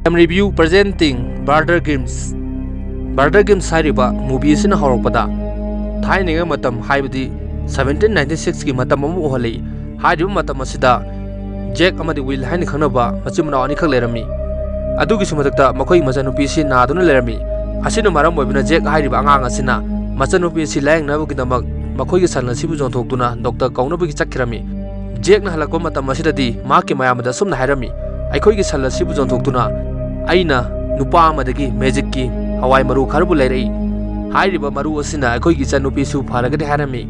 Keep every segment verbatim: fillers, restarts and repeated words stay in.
I am review presenting Brother Grimm's. Brother Grimm's ꯍꯥꯏꯔꯤꯕ movie ꯑꯁꯤꯅ ꯍꯧꯔꯛꯄꯗ ꯊꯥꯏꯅꯉꯩ ꯃꯇꯝ, ꯍꯥꯏꯕꯗꯤ seventeen ninety six ꯀꯤ ꯃꯇꯝ ꯑꯃ ꯎꯍꯜꯂꯤ꯫ ꯍꯥꯏꯔꯤꯕ ꯃꯇꯝ ꯑꯁꯤꯗ ꯖꯦꯛ ꯑꯃꯗꯤ ꯋꯤꯜ ꯍꯥꯏꯅ ꯈꯪꯅꯕ ꯃꯆꯤꯟ ꯃꯅꯥꯎ ꯑꯅꯤꯈꯛ ꯂꯩꯔꯝꯃꯤ꯫ ꯑꯗꯨꯒꯤꯁꯨ ꯃꯊꯛꯇ ꯃꯈꯣꯏꯒꯤ ꯃꯆꯟꯅꯨꯄꯤꯁꯤ ꯅꯥꯗꯨꯅ ꯂꯩꯔꯝꯃꯤ꯫ ꯑꯁꯤꯅ ꯃꯔꯝ ꯑꯣꯏꯕꯅ ꯖꯦꯛ ꯍꯥꯏꯔꯤꯕ ꯑꯉꯥꯡ ꯑꯁꯤꯅ ꯃꯆꯟꯅꯨꯄꯤ ꯑꯁꯤ ꯂꯥꯌꯦꯡꯅꯕꯒꯤꯗꯃꯛ ꯃꯈꯣꯏꯒꯤ ꯁꯟ ꯑꯁꯤꯕꯨ ꯌꯣꯟꯊꯣꯛꯇꯨꯅ ꯗꯣꯛꯇꯔ ꯀꯧꯅꯕꯒꯤ ꯆꯠꯈꯤꯔꯝꯃꯤ꯫ ꯖꯦꯛꯅ ꯍꯜꯂꯛꯄ ꯃꯇꯝ ꯑꯁꯤꯗꯗꯤ ꯃꯍꯥꯛꯀꯤ ꯃꯌꯥꯝꯕꯗ ꯑꯁꯨꯝꯅ ꯍꯥꯏꯔꯝꯃꯤ, "ꯑꯩꯈꯣꯏꯒꯤ ꯁꯟ ꯑꯁꯤꯕꯨ ꯌꯣꯟꯊꯣꯛꯇꯨꯅ ꯑꯩꯅ ꯅꯨꯄꯥ ꯑꯃꯗꯒꯤ ꯃꯦꯖꯤꯛꯀꯤ ꯍꯋꯥꯏ ꯃꯔꯨ ꯈꯔꯕꯨ ꯂꯩꯔꯛꯏ꯫ ꯍꯥꯏꯔꯤꯕ ꯃꯔꯨ ꯑꯁꯤꯅ ꯑꯩꯈꯣꯏꯒꯤ ꯏꯆꯟꯅꯨꯄꯤꯁꯨ ꯐꯔꯒꯅꯤ" ꯍꯥꯏꯔꯝꯃꯤ꯫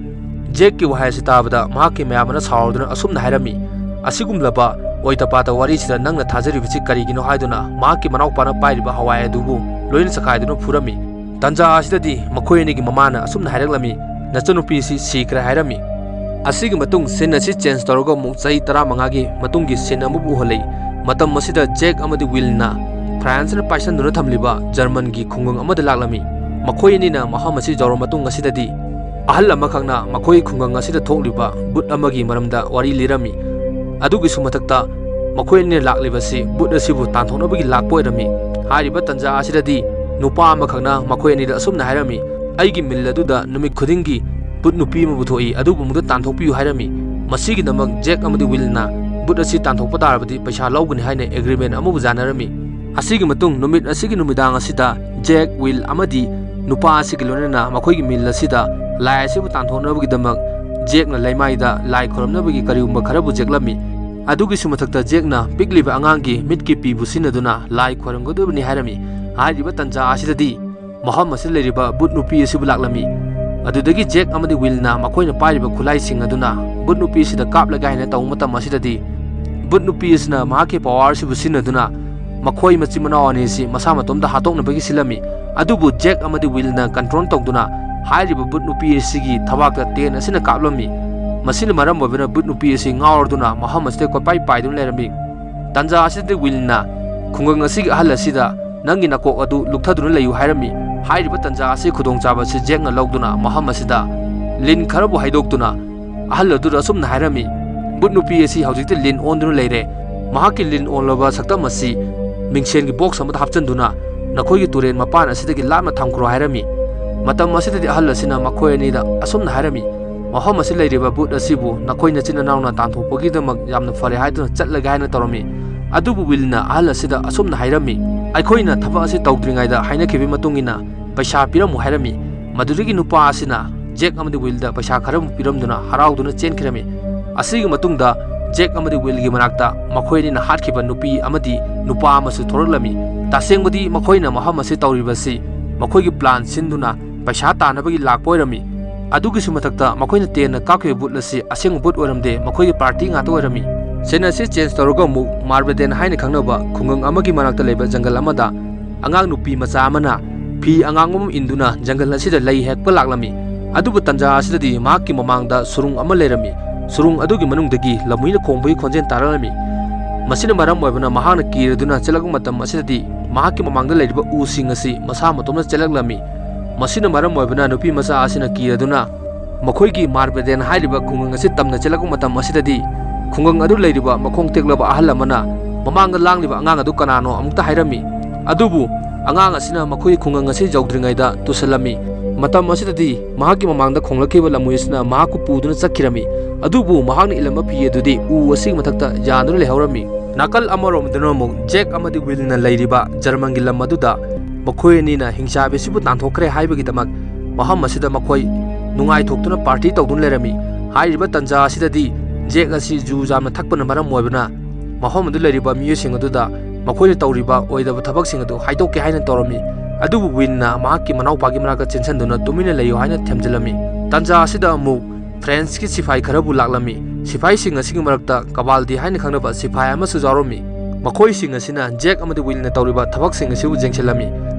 ꯖꯦꯛꯀꯤ ꯋꯥꯍꯩ ꯑꯁꯤ ꯇꯥꯕꯗ ꯃꯍꯥꯛꯀꯤ ꯃꯌꯥꯝꯕꯅ ꯁꯥꯎꯔꯗꯨꯅ ꯑꯁꯨꯝꯅ ꯍꯥꯏꯔꯝꯃꯤ, "ꯑꯁꯤꯒꯨꯝꯂꯕ ꯑꯣꯏꯇ ꯄꯥꯇ ꯋꯥꯔꯤꯁꯤꯗ ꯅꯪꯅ ꯊꯥꯖꯔꯤꯕꯁꯤ ꯀꯔꯤꯒꯤꯅꯣ?" ꯍꯥꯏꯗꯨꯅ ꯃꯍꯥꯛꯀꯤ ꯃꯅꯥꯎꯄꯥꯅ ꯄꯥꯏꯔꯤꯕ ꯍꯋꯥꯏ ꯑꯗꯨꯕꯨ ꯂꯣꯏꯅ ꯆꯈꯥꯏꯗꯨꯅ ꯐꯨꯔꯝꯃꯤ꯫ ꯇꯟꯖꯥ ꯑꯁꯤꯗꯗꯤ ꯃꯈꯣꯏ ꯑꯅꯤꯒꯤ ꯃꯃꯥꯅ ꯑꯁꯨꯝꯅ ꯍꯥꯏꯔꯛꯂꯝꯃꯤ, "ꯅꯆꯟꯅꯨꯄꯤꯁꯤ ꯁꯤꯈ꯭ꯔꯦ" ꯍꯥꯏꯔꯝꯃꯤ꯫ ꯑꯁꯤꯒꯤ ꯃꯇꯨꯡ scene ꯑꯁꯤ change ꯇꯧꯔꯒ ꯑꯃꯨꯛ ꯆꯍꯤ ꯇꯔꯥꯃꯉꯥꯒꯤ ꯃꯇꯨꯡꯒꯤ scene ꯑꯃꯕꯨ ꯎꯍꯜꯂꯛꯏ꯫ ꯃꯇꯝ ꯑꯁꯤꯗ ꯖꯦꯛ ꯑꯃꯗꯤ ꯋꯤꯜꯅ ꯐ꯭ꯔꯥꯟꯁꯅ ꯄꯥꯏꯁꯟꯗꯨꯅ ꯊꯝꯂꯤꯕ ꯖꯔꯃꯟꯒꯤ ꯈꯨꯡꯒꯪ ꯑꯃꯗ ꯂꯥꯛꯂꯝꯃꯤ꯫ ꯃꯈꯣꯏ ꯑꯅꯤꯅ ꯃꯐꯝ ꯑꯁꯤ ꯌꯧꯔꯕ ꯃꯇꯨꯡ ꯑꯁꯤꯗꯗꯤ ꯑꯍꯜ ꯑꯃꯈꯛꯅ ꯃꯈꯣꯏ ꯈꯨꯡꯒꯪ ꯑꯁꯤꯗ ꯊꯣꯛꯂꯤꯕ ꯚꯨꯠ ꯑꯃꯒꯤ ꯃꯔꯝꯗ ꯋꯥꯔꯤ ꯂꯤꯔꯝꯃꯤ꯫ ꯑꯗꯨꯒꯤꯁꯨ ꯃꯊꯛꯇ ꯃꯈꯣꯏ ꯑꯅꯤꯅ ꯂꯥꯛꯂꯤꯕꯁꯤ ꯚꯨꯠ ꯑꯁꯤꯕꯨ ꯇꯥꯟꯊꯣꯛꯅꯕꯒꯤ ꯂꯥꯛꯄ ꯑꯣꯏꯔꯝꯃꯤ꯫ ꯍꯥꯏꯔꯤꯕ ꯇꯟꯖꯥ ꯑꯁꯤꯗꯗꯤ ꯅꯨꯄꯥ ꯑꯃꯈꯛꯅ ꯃꯈꯣꯏ ꯑꯅꯤꯗ ꯑꯁꯨꯝꯅ ꯍꯥꯏꯔꯝꯃꯤ, "ꯑꯩꯒꯤ ꯃꯤꯜ ꯑꯗꯨꯗ ꯅꯨꯃꯤꯠ ꯈꯨꯗꯤꯡꯒꯤ ꯚꯨꯠ ꯅꯨꯄꯤ ꯑꯃꯕꯨ ꯊꯣꯛꯏ, ꯑꯗꯨꯕꯨ ꯑꯃꯨꯛꯇ ꯇꯥꯟꯊꯣꯛꯄꯤꯌꯨ" ꯍꯥꯏꯔꯝꯃꯤ꯫ ꯃꯁꯤꯒꯤꯗꯃꯛ ꯖꯦꯛ ꯑꯃꯗꯤ ꯋꯤꯜꯅ ꯚꯨꯠ ꯑꯁꯤ ꯇꯥꯟꯊꯣꯛꯄ ꯇꯥꯔꯕꯗꯤ ꯄꯩꯁꯥ ꯂꯧꯒꯅꯤ ꯍꯥꯏꯅ agreement ꯑꯃꯕꯨ ꯌꯥꯅꯔꯝꯃꯤ꯫ ꯑꯁꯤꯒꯤ ꯃꯇꯨꯡ ꯅꯨꯃꯤꯠ ꯑꯁꯤꯒꯤ ꯅꯨꯃꯤꯗꯥꯡ ꯑꯁꯤꯗ ꯖꯦꯛ, ꯋꯤꯜ ꯑꯃꯗꯤ ꯅꯨꯄꯥ ꯑꯁꯤꯒꯤ ꯂꯣꯏꯅꯅ ꯃꯈꯣꯏꯒꯤ ꯃꯤꯜ ꯑꯁꯤꯗ ꯂꯥꯏ ꯑꯁꯤꯕꯨ ꯇꯥꯟꯊꯣꯛꯅꯕꯒꯤꯗꯃꯛ ꯖꯦꯛꯅ ꯂꯩꯃꯥꯏꯗ ꯂꯥꯏ ꯈꯣꯏꯔꯝꯅꯕꯒꯤ ꯀꯔꯤꯒꯨꯝꯕ ꯈꯔꯕꯨ ꯖꯦꯛꯂꯝꯃꯤ꯫ ꯑꯗꯨꯒꯤꯁꯨ ꯃꯊꯛꯇ ꯖꯦꯛꯅ ꯄꯤꯛꯂꯤꯕ ꯑꯉꯥꯡꯒꯤ ꯃꯤꯠꯀꯤ ꯄꯤꯕꯨ ꯁꯤꯖꯤꯟꯅꯗꯨꯅ ꯂꯥꯏ ꯈꯣꯏꯔꯝꯒꯗꯧꯔꯤꯕꯅꯤ ꯍꯥꯏꯔꯝꯃꯤ꯫ ꯍꯥꯏꯔꯤꯕ ꯇꯟꯖꯥ ꯑꯁꯤꯗꯗꯤ ꯃꯐꯝ ꯑꯁꯤꯗ ꯂꯩꯔꯤꯕ ꯚꯨꯠ ꯅꯨꯄꯤ ꯑꯁꯤꯕꯨ ꯂꯥꯛꯂꯝꯃꯤ꯫ ꯑꯗꯨꯗꯒꯤ ꯖꯦꯛ ꯑꯃꯗꯤ ꯋꯤꯜꯅ ꯃꯈꯣꯏꯅ ꯄꯥꯏꯔꯤꯕ ꯈꯨꯠꯂꯥꯏꯁꯤꯡ ꯑꯗꯨꯅ ꯚꯨꯠ ꯅꯨꯄꯤ ꯑꯁꯤꯗ ꯀꯥꯞꯂꯒꯦ ꯍꯥꯏꯅ ꯇꯧꯕ ꯃꯇꯝ ꯑꯁꯤꯗꯗꯤ ꯚꯨꯠ ꯅꯨꯄꯤ ꯑꯁꯤꯅ ꯃꯍꯥꯛꯀꯤ power ꯑꯁꯤꯕꯨ ꯁꯤꯖꯤꯟꯅꯗꯨꯅ ꯃꯈꯣꯏ ꯃꯆꯤꯟ ꯃꯅꯥꯎ ꯑꯅꯤ ꯑꯁꯤ ꯃꯁꯥ ꯃꯇꯣꯝꯇ ꯍꯥꯠꯇꯣꯛꯅꯕꯒꯤ ꯁꯤꯜꯂꯝꯃꯤ꯫ ꯑꯗꯨꯕꯨ ꯖꯦꯛ ꯑꯃꯗꯤ ꯋꯤꯜꯅ control ꯇꯧꯗꯨꯅ ꯍꯥꯏꯔꯤꯕ ꯚꯨꯠ ꯅꯨꯄꯤ ꯑꯁꯤꯒꯤ ꯊꯕꯥꯛꯇ ꯇꯦꯟ ꯑꯁꯤꯅ ꯀꯥꯞꯂꯝꯃꯤ꯫ ꯃꯁꯤꯅ ꯃꯔꯝ ꯑꯣꯏꯕꯅ ꯚꯨꯠ ꯅꯨꯄꯤ ꯑꯁꯤ ꯉꯥꯎꯔꯗꯨꯅ ꯃꯐꯝ ꯑꯁꯤꯗ ꯀꯣꯏꯄꯥꯏ ꯄꯥꯏꯗꯨꯅ ꯂꯩꯔꯝꯃꯤ꯫ ꯇꯟꯖꯥ ꯑꯁꯤꯗ ꯋꯤꯜꯅ ꯈꯨꯡꯒꯪ ꯑꯁꯤꯒꯤ ꯑꯍꯜ ꯑꯁꯤꯗ "ꯅꯪꯒꯤ ꯅꯀꯣꯛ ꯑꯗꯨ ꯂꯨꯛꯊꯗꯨꯅ ꯂꯩꯌꯨ" ꯍꯥꯏꯔꯝꯃꯤ꯫ ꯍꯥꯏꯔꯤꯕ ꯇꯟꯖꯥ ꯑꯁꯤ ꯈꯨꯗꯣꯡꯆꯥꯕ ꯑꯁꯤ ꯖꯦꯛꯅ ꯂꯧꯗꯨꯅ ꯃꯐꯝ ꯑꯁꯤꯗ ꯂꯤꯟ ꯈꯔꯕꯨ ꯍꯥꯏꯗꯣꯛꯇꯨꯅ ꯑꯍꯜ ꯑꯗꯨꯗ ꯑꯁꯨꯝꯅ ꯍꯥꯏꯔꯝꯃꯤ, "ꯚꯨꯠ ꯅꯨꯄꯤ ꯑꯁꯤ ꯍꯧꯖꯤꯛꯇꯤ ꯂꯤꯟ ꯑꯣꯟꯗꯨꯅ ꯂꯩꯔꯦ꯫ ꯃꯍꯥꯛꯀꯤ ꯂꯤꯟ ꯑꯣꯜꯂꯕ ꯁꯛꯇꯝ ꯑꯁꯤ ꯃꯤꯡꯁꯦꯟꯒꯤ ꯕꯣꯛꯁ ꯑꯃꯗ ꯍꯥꯞꯆꯤꯟꯗꯨꯅ ꯅꯈꯣꯏꯒꯤ ꯇꯨꯔꯦꯟ ꯃꯄꯥꯟ ꯑꯁꯤꯗꯒꯤ ꯂꯥꯞꯅ ꯊꯝꯈ꯭ꯔꯣ ꯍꯥꯏꯔꯝꯃꯤ꯫ ꯃꯇꯝ ꯑꯁꯤꯗꯗꯤ ꯑꯍꯜ ꯑꯁꯤꯅ ꯃꯈꯣꯏ ꯑꯅꯤꯗ ꯑꯁꯨꯝꯅ ꯍꯥꯏꯔꯝꯃꯤ, "ꯃꯐꯝ ꯑꯁꯤ ꯂꯩꯔꯤꯕ ꯕꯨꯠ ꯑꯁꯤꯕꯨ ꯅꯈꯣꯏ ꯅꯆꯤꯟ ꯅꯅꯥꯎꯅ ꯇꯥꯟꯊꯣꯛꯄꯒꯤꯗꯃꯛ ꯌꯥꯝꯅ ꯐꯔꯦ ꯍꯥꯏꯗꯨꯅ ꯆꯠꯂꯒꯦ" ꯍꯥꯏꯅ ꯇꯧꯔꯝꯃꯤ꯫ ꯑꯗꯨꯕꯨ ꯋꯤꯜꯅ ꯑꯍꯜ ꯑꯁꯤꯗ ꯑꯁꯨꯝꯅ ꯍꯥꯏꯔꯝꯃꯤ, "ꯑꯩꯈꯣꯏꯅ ꯊꯕꯛ ꯑꯁꯤ ꯇꯧꯗ꯭ꯔꯤꯉꯩꯗ ꯍꯥꯏꯅꯈꯤꯕꯒꯤ ꯃꯇꯨꯡ ꯏꯟꯅ ꯄꯩꯁꯥ ꯄꯤꯔꯝꯃꯨ" ꯍꯥꯏꯔꯝꯃꯤ꯫ ꯃꯗꯨꯗꯒꯤ ꯅꯨꯄꯥ ꯑꯁꯤꯅ ꯖꯦꯛ ꯑꯃꯗꯤ ꯋꯤꯜꯗ ꯄꯩꯁꯥ ꯈꯔ ꯑꯃꯨꯛ ꯄꯤꯔꯝꯗꯨꯅ ꯍꯔꯥꯎꯗꯨꯅ ꯆꯦꯟꯈꯤꯔꯝꯃꯤ꯫ ꯑꯁꯤꯒꯤ ꯃꯇꯨꯡꯗ ꯖꯦꯛ ꯑꯃꯗꯤ ꯋꯤꯜꯒꯤ ꯃꯅꯥꯛꯇ ꯃꯈꯣꯏ ꯑꯅꯤꯅ ꯍꯥꯠꯈꯤꯕ ꯅꯨꯄꯤ ꯑꯃꯗꯤ ꯅꯨꯄꯥ ꯑꯃꯁꯨ ꯊꯣꯔꯛꯂꯝꯃꯤ꯫ ꯇꯁꯦꯡꯕꯗꯤ ꯃꯈꯣꯏꯅ ꯃꯐꯝ ꯑꯁꯤ ꯇꯧꯔꯤꯕꯁꯤ ꯃꯈꯣꯏꯒꯤ ꯄ꯭ꯂꯥꯟ ꯁꯤꯟꯗꯨꯅ ꯄꯩꯁꯥ ꯇꯥꯟꯅꯕꯒꯤ ꯂꯥꯛꯄ ꯑꯣꯏꯔꯝꯃꯤ꯫ ꯑꯗꯨꯒꯤꯁꯨ ꯃꯊꯛꯇ ꯃꯈꯣꯏꯅ ꯇꯦꯟꯅ ꯀꯥꯞꯈꯤꯕ ꯕꯨꯠ ꯑꯁꯤ ꯑꯁꯦꯡꯕ ꯕꯨꯠ ꯑꯣꯏꯔꯝꯗꯦ, ꯃꯈꯣꯏꯒꯤ ꯄꯥꯔꯇꯤ ꯉꯥꯛꯇ ꯑꯣꯏꯔꯝꯃꯤ꯫ ꯁꯦꯟ ꯑꯁꯤ ꯆꯦꯟꯖ ꯇꯧꯔꯒ ꯑꯃꯨꯛ ꯃꯥꯔꯕꯦꯗꯦꯟ ꯍꯥꯏꯅ ꯈꯪꯅꯕ ꯈꯨꯡꯒꯪ ꯑꯃꯒꯤ ꯃꯅꯥꯛꯇ ꯂꯩꯕ ꯖꯪꯒꯜ ꯑꯃꯗ ꯑꯉꯥꯡ ꯅꯨꯄꯤ ꯃꯆꯥ ꯑꯃꯅ ꯐꯤ ꯑꯉꯥꯡꯕ ꯑꯃ ꯏꯟꯗꯨꯅ ꯖꯪꯒꯜ ꯑꯁꯤꯗ ꯂꯩ ꯍꯦꯛꯄ ꯂꯥꯛꯂꯝꯃꯤ꯫ ꯑꯗꯨꯕꯨ ꯇꯟꯖꯥ ꯑꯁꯤꯗꯗꯤ ꯃꯍꯥꯛꯀꯤ ꯃꯃꯥꯡꯗ ꯁꯨꯔꯨꯡ ꯑꯃ ꯂꯩꯔꯝꯃꯤ꯫ ꯁꯨꯔꯨꯡ ꯑꯗꯨꯒꯤ ꯃꯅꯨꯡꯗꯒꯤ ꯂꯝꯍꯨꯏꯅ ꯈꯣꯡꯕꯒꯤ ꯈꯣꯟꯖꯦꯜ ꯇꯥꯔꯛꯂꯝꯃꯤ꯫ ꯃꯁꯤꯅ ꯃꯔꯝ ꯑꯣꯏꯕꯅ ꯃꯍꯥꯛꯅ ꯀꯤꯔꯗꯨꯅ ꯆꯦꯜꯂꯛꯄ ꯃꯇꯝ ꯑꯁꯤꯗꯗꯤ ꯃꯍꯥꯛꯀꯤ ꯃꯃꯥꯡꯗ ꯂꯩꯔꯤꯕ ꯎꯁꯤꯡ ꯑꯁꯤ ꯃꯁꯥ ꯃꯇꯣꯝꯇ ꯆꯦꯜꯂꯛꯂꯝꯃꯤ꯫ ꯃꯁꯤꯅ ꯃꯔꯝ ꯑꯣꯏꯕꯅ ꯅꯨꯄꯤ ꯃꯆꯥ ꯑꯁꯤꯅ ꯀꯤꯔꯗꯨꯅ ꯃꯈꯣꯏꯒꯤ ꯃꯥꯔꯕꯦꯗꯦꯟ ꯍꯥꯏꯔꯤꯕ ꯈꯨꯡꯒꯪ ꯑꯁꯤ ꯇꯝꯅ ꯆꯦꯜꯂꯛꯄ ꯃꯇꯝ ꯑꯁꯤꯗꯗꯤ ꯈꯨꯡꯒꯪ ꯑꯗꯨ ꯂꯩꯔꯤꯕ ꯃꯈꯣꯡ ꯇꯦꯛꯂꯕ ꯑꯍꯜ ꯑꯃꯅ ꯃꯃꯥꯡꯗ ꯂꯥꯡꯂꯤꯕ ꯑꯉꯥꯡ ꯑꯗꯨ ꯀꯅꯥꯅꯣ ꯑꯃꯨꯛꯇ ꯍꯥꯏꯔꯝꯃꯤ꯫ ꯑꯗꯨꯕꯨ ꯑꯉꯥꯡ ꯑꯁꯤꯅ ꯃꯈꯣꯏꯒꯤ ꯈꯨꯡꯒꯪ ꯑꯁꯤ ꯌꯧꯗ꯭ꯔꯤꯉꯩꯗ ꯇꯨꯁꯜꯂꯝꯃꯤ꯫ ꯃꯇꯝ ꯑꯁꯤꯗꯗꯤ ꯃꯍꯥꯛꯀꯤ ꯃꯃꯥꯡꯗ ꯈꯣꯡꯂꯛꯈꯤꯕ ꯂꯝꯍꯨꯏ ꯑꯁꯤꯅ ꯃꯍꯥꯛꯄꯨ ꯄꯨꯗꯨꯅ ꯆꯠꯈꯤꯔꯝꯃꯤ꯫ ꯑꯗꯨꯕꯨ ꯃꯍꯥꯛꯅ ꯏꯜꯂꯝꯕ ꯐꯤ ꯑꯗꯨꯗꯤ ꯎ ꯑꯁꯤꯒꯤ ꯃꯊꯛꯇ ꯌꯥꯟꯗꯨꯅ ꯂꯩꯍꯧꯔꯝꯃꯤ꯫ ꯅꯥꯀꯜ ꯑꯃꯔꯣꯝꯗꯅ ꯑꯃꯨꯛ ꯖꯦꯛ ꯑꯃꯗꯤ ꯋꯤꯜꯅ ꯂꯩꯔꯤꯕ ꯖꯔꯃꯟꯒꯤ ꯂꯝ ꯑꯗꯨꯗ ꯃꯈꯣꯏ ꯑꯅꯤꯅ ꯍꯤꯡꯆꯥꯕꯤꯁꯤꯕꯨ ꯇꯥꯟꯊꯣꯛꯈ꯭ꯔꯦ ꯍꯥꯏꯕꯒꯤꯗꯃꯛ ꯃꯐꯝ ꯑꯁꯤꯗ ꯃꯈꯣꯏ ꯅꯨꯡꯉꯥꯏꯊꯣꯛꯇꯨꯅ ꯄꯥꯔꯇꯤ ꯇꯧꯗꯨꯅ ꯂꯩꯔꯝꯃꯤ꯫ ꯍꯥꯏꯔꯤꯕ ꯇꯟꯖꯥ ꯑꯁꯤꯗꯗꯤ ꯖꯦꯛ ꯑꯁꯤ ꯖꯨ ꯌꯥꯝꯅ ꯊꯛꯄꯅ ꯃꯔꯝ ꯑꯣꯏꯕꯅ ꯃꯐꯝ ꯑꯗꯨ ꯂꯩꯔꯤꯕ ꯃꯤꯑꯣꯏꯁꯤꯡ ꯑꯗꯨꯗ ꯃꯈꯣꯏꯅ ꯇꯧꯔꯤꯕ ꯑꯣꯏꯗꯕ ꯊꯕꯛꯁꯤꯡ ꯑꯗꯨ ꯍꯥꯏꯗꯣꯛꯀꯦ ꯍꯥꯏꯅ ꯇꯧꯔꯝꯃꯤ꯫ ꯑꯗꯨꯕꯨ ꯋꯤꯟꯅ ꯃꯍꯥꯛꯀꯤ ꯃꯅꯥꯎꯄꯥꯒꯤ ꯃꯅꯥꯛꯇ ꯆꯦꯟꯁꯤꯟꯗꯨꯅ ꯇꯨꯃꯤꯟꯅ ꯂꯩꯌꯨ ꯍꯥꯏꯅ ꯊꯦꯝꯖꯤꯜꯂꯝꯃꯤ꯫ ꯇꯟꯖꯥ ꯑꯁꯤꯗ ꯑꯃꯨꯛ ꯐ꯭ꯔꯦꯟꯁꯀꯤ ꯁꯤꯐꯥꯏ ꯈꯔꯕꯨ ꯂꯥꯛꯂꯝꯃꯤ꯫ ꯁꯤꯐꯥꯏꯁꯤꯡ ꯑꯁꯤꯒꯤ ꯃꯔꯛꯇ ꯀꯕꯥꯜꯗꯤ ꯍꯥꯏꯅ ꯈꯪꯅꯕ ꯁꯤꯐꯥꯏ ꯑꯃꯁꯨ ꯌꯥꯎꯔꯝꯃꯤ꯫ ꯃꯈꯣꯏꯁꯤꯡ ꯑꯁꯤꯅ ꯖꯦꯛ ꯑꯃꯗꯤ ꯋꯤꯜꯅ ꯇꯧꯔꯤꯕ ꯊꯕꯛꯁꯤꯡ ꯑꯁꯤꯕꯨ ꯌꯦꯡꯁꯤꯜꯂꯝꯃꯤ꯫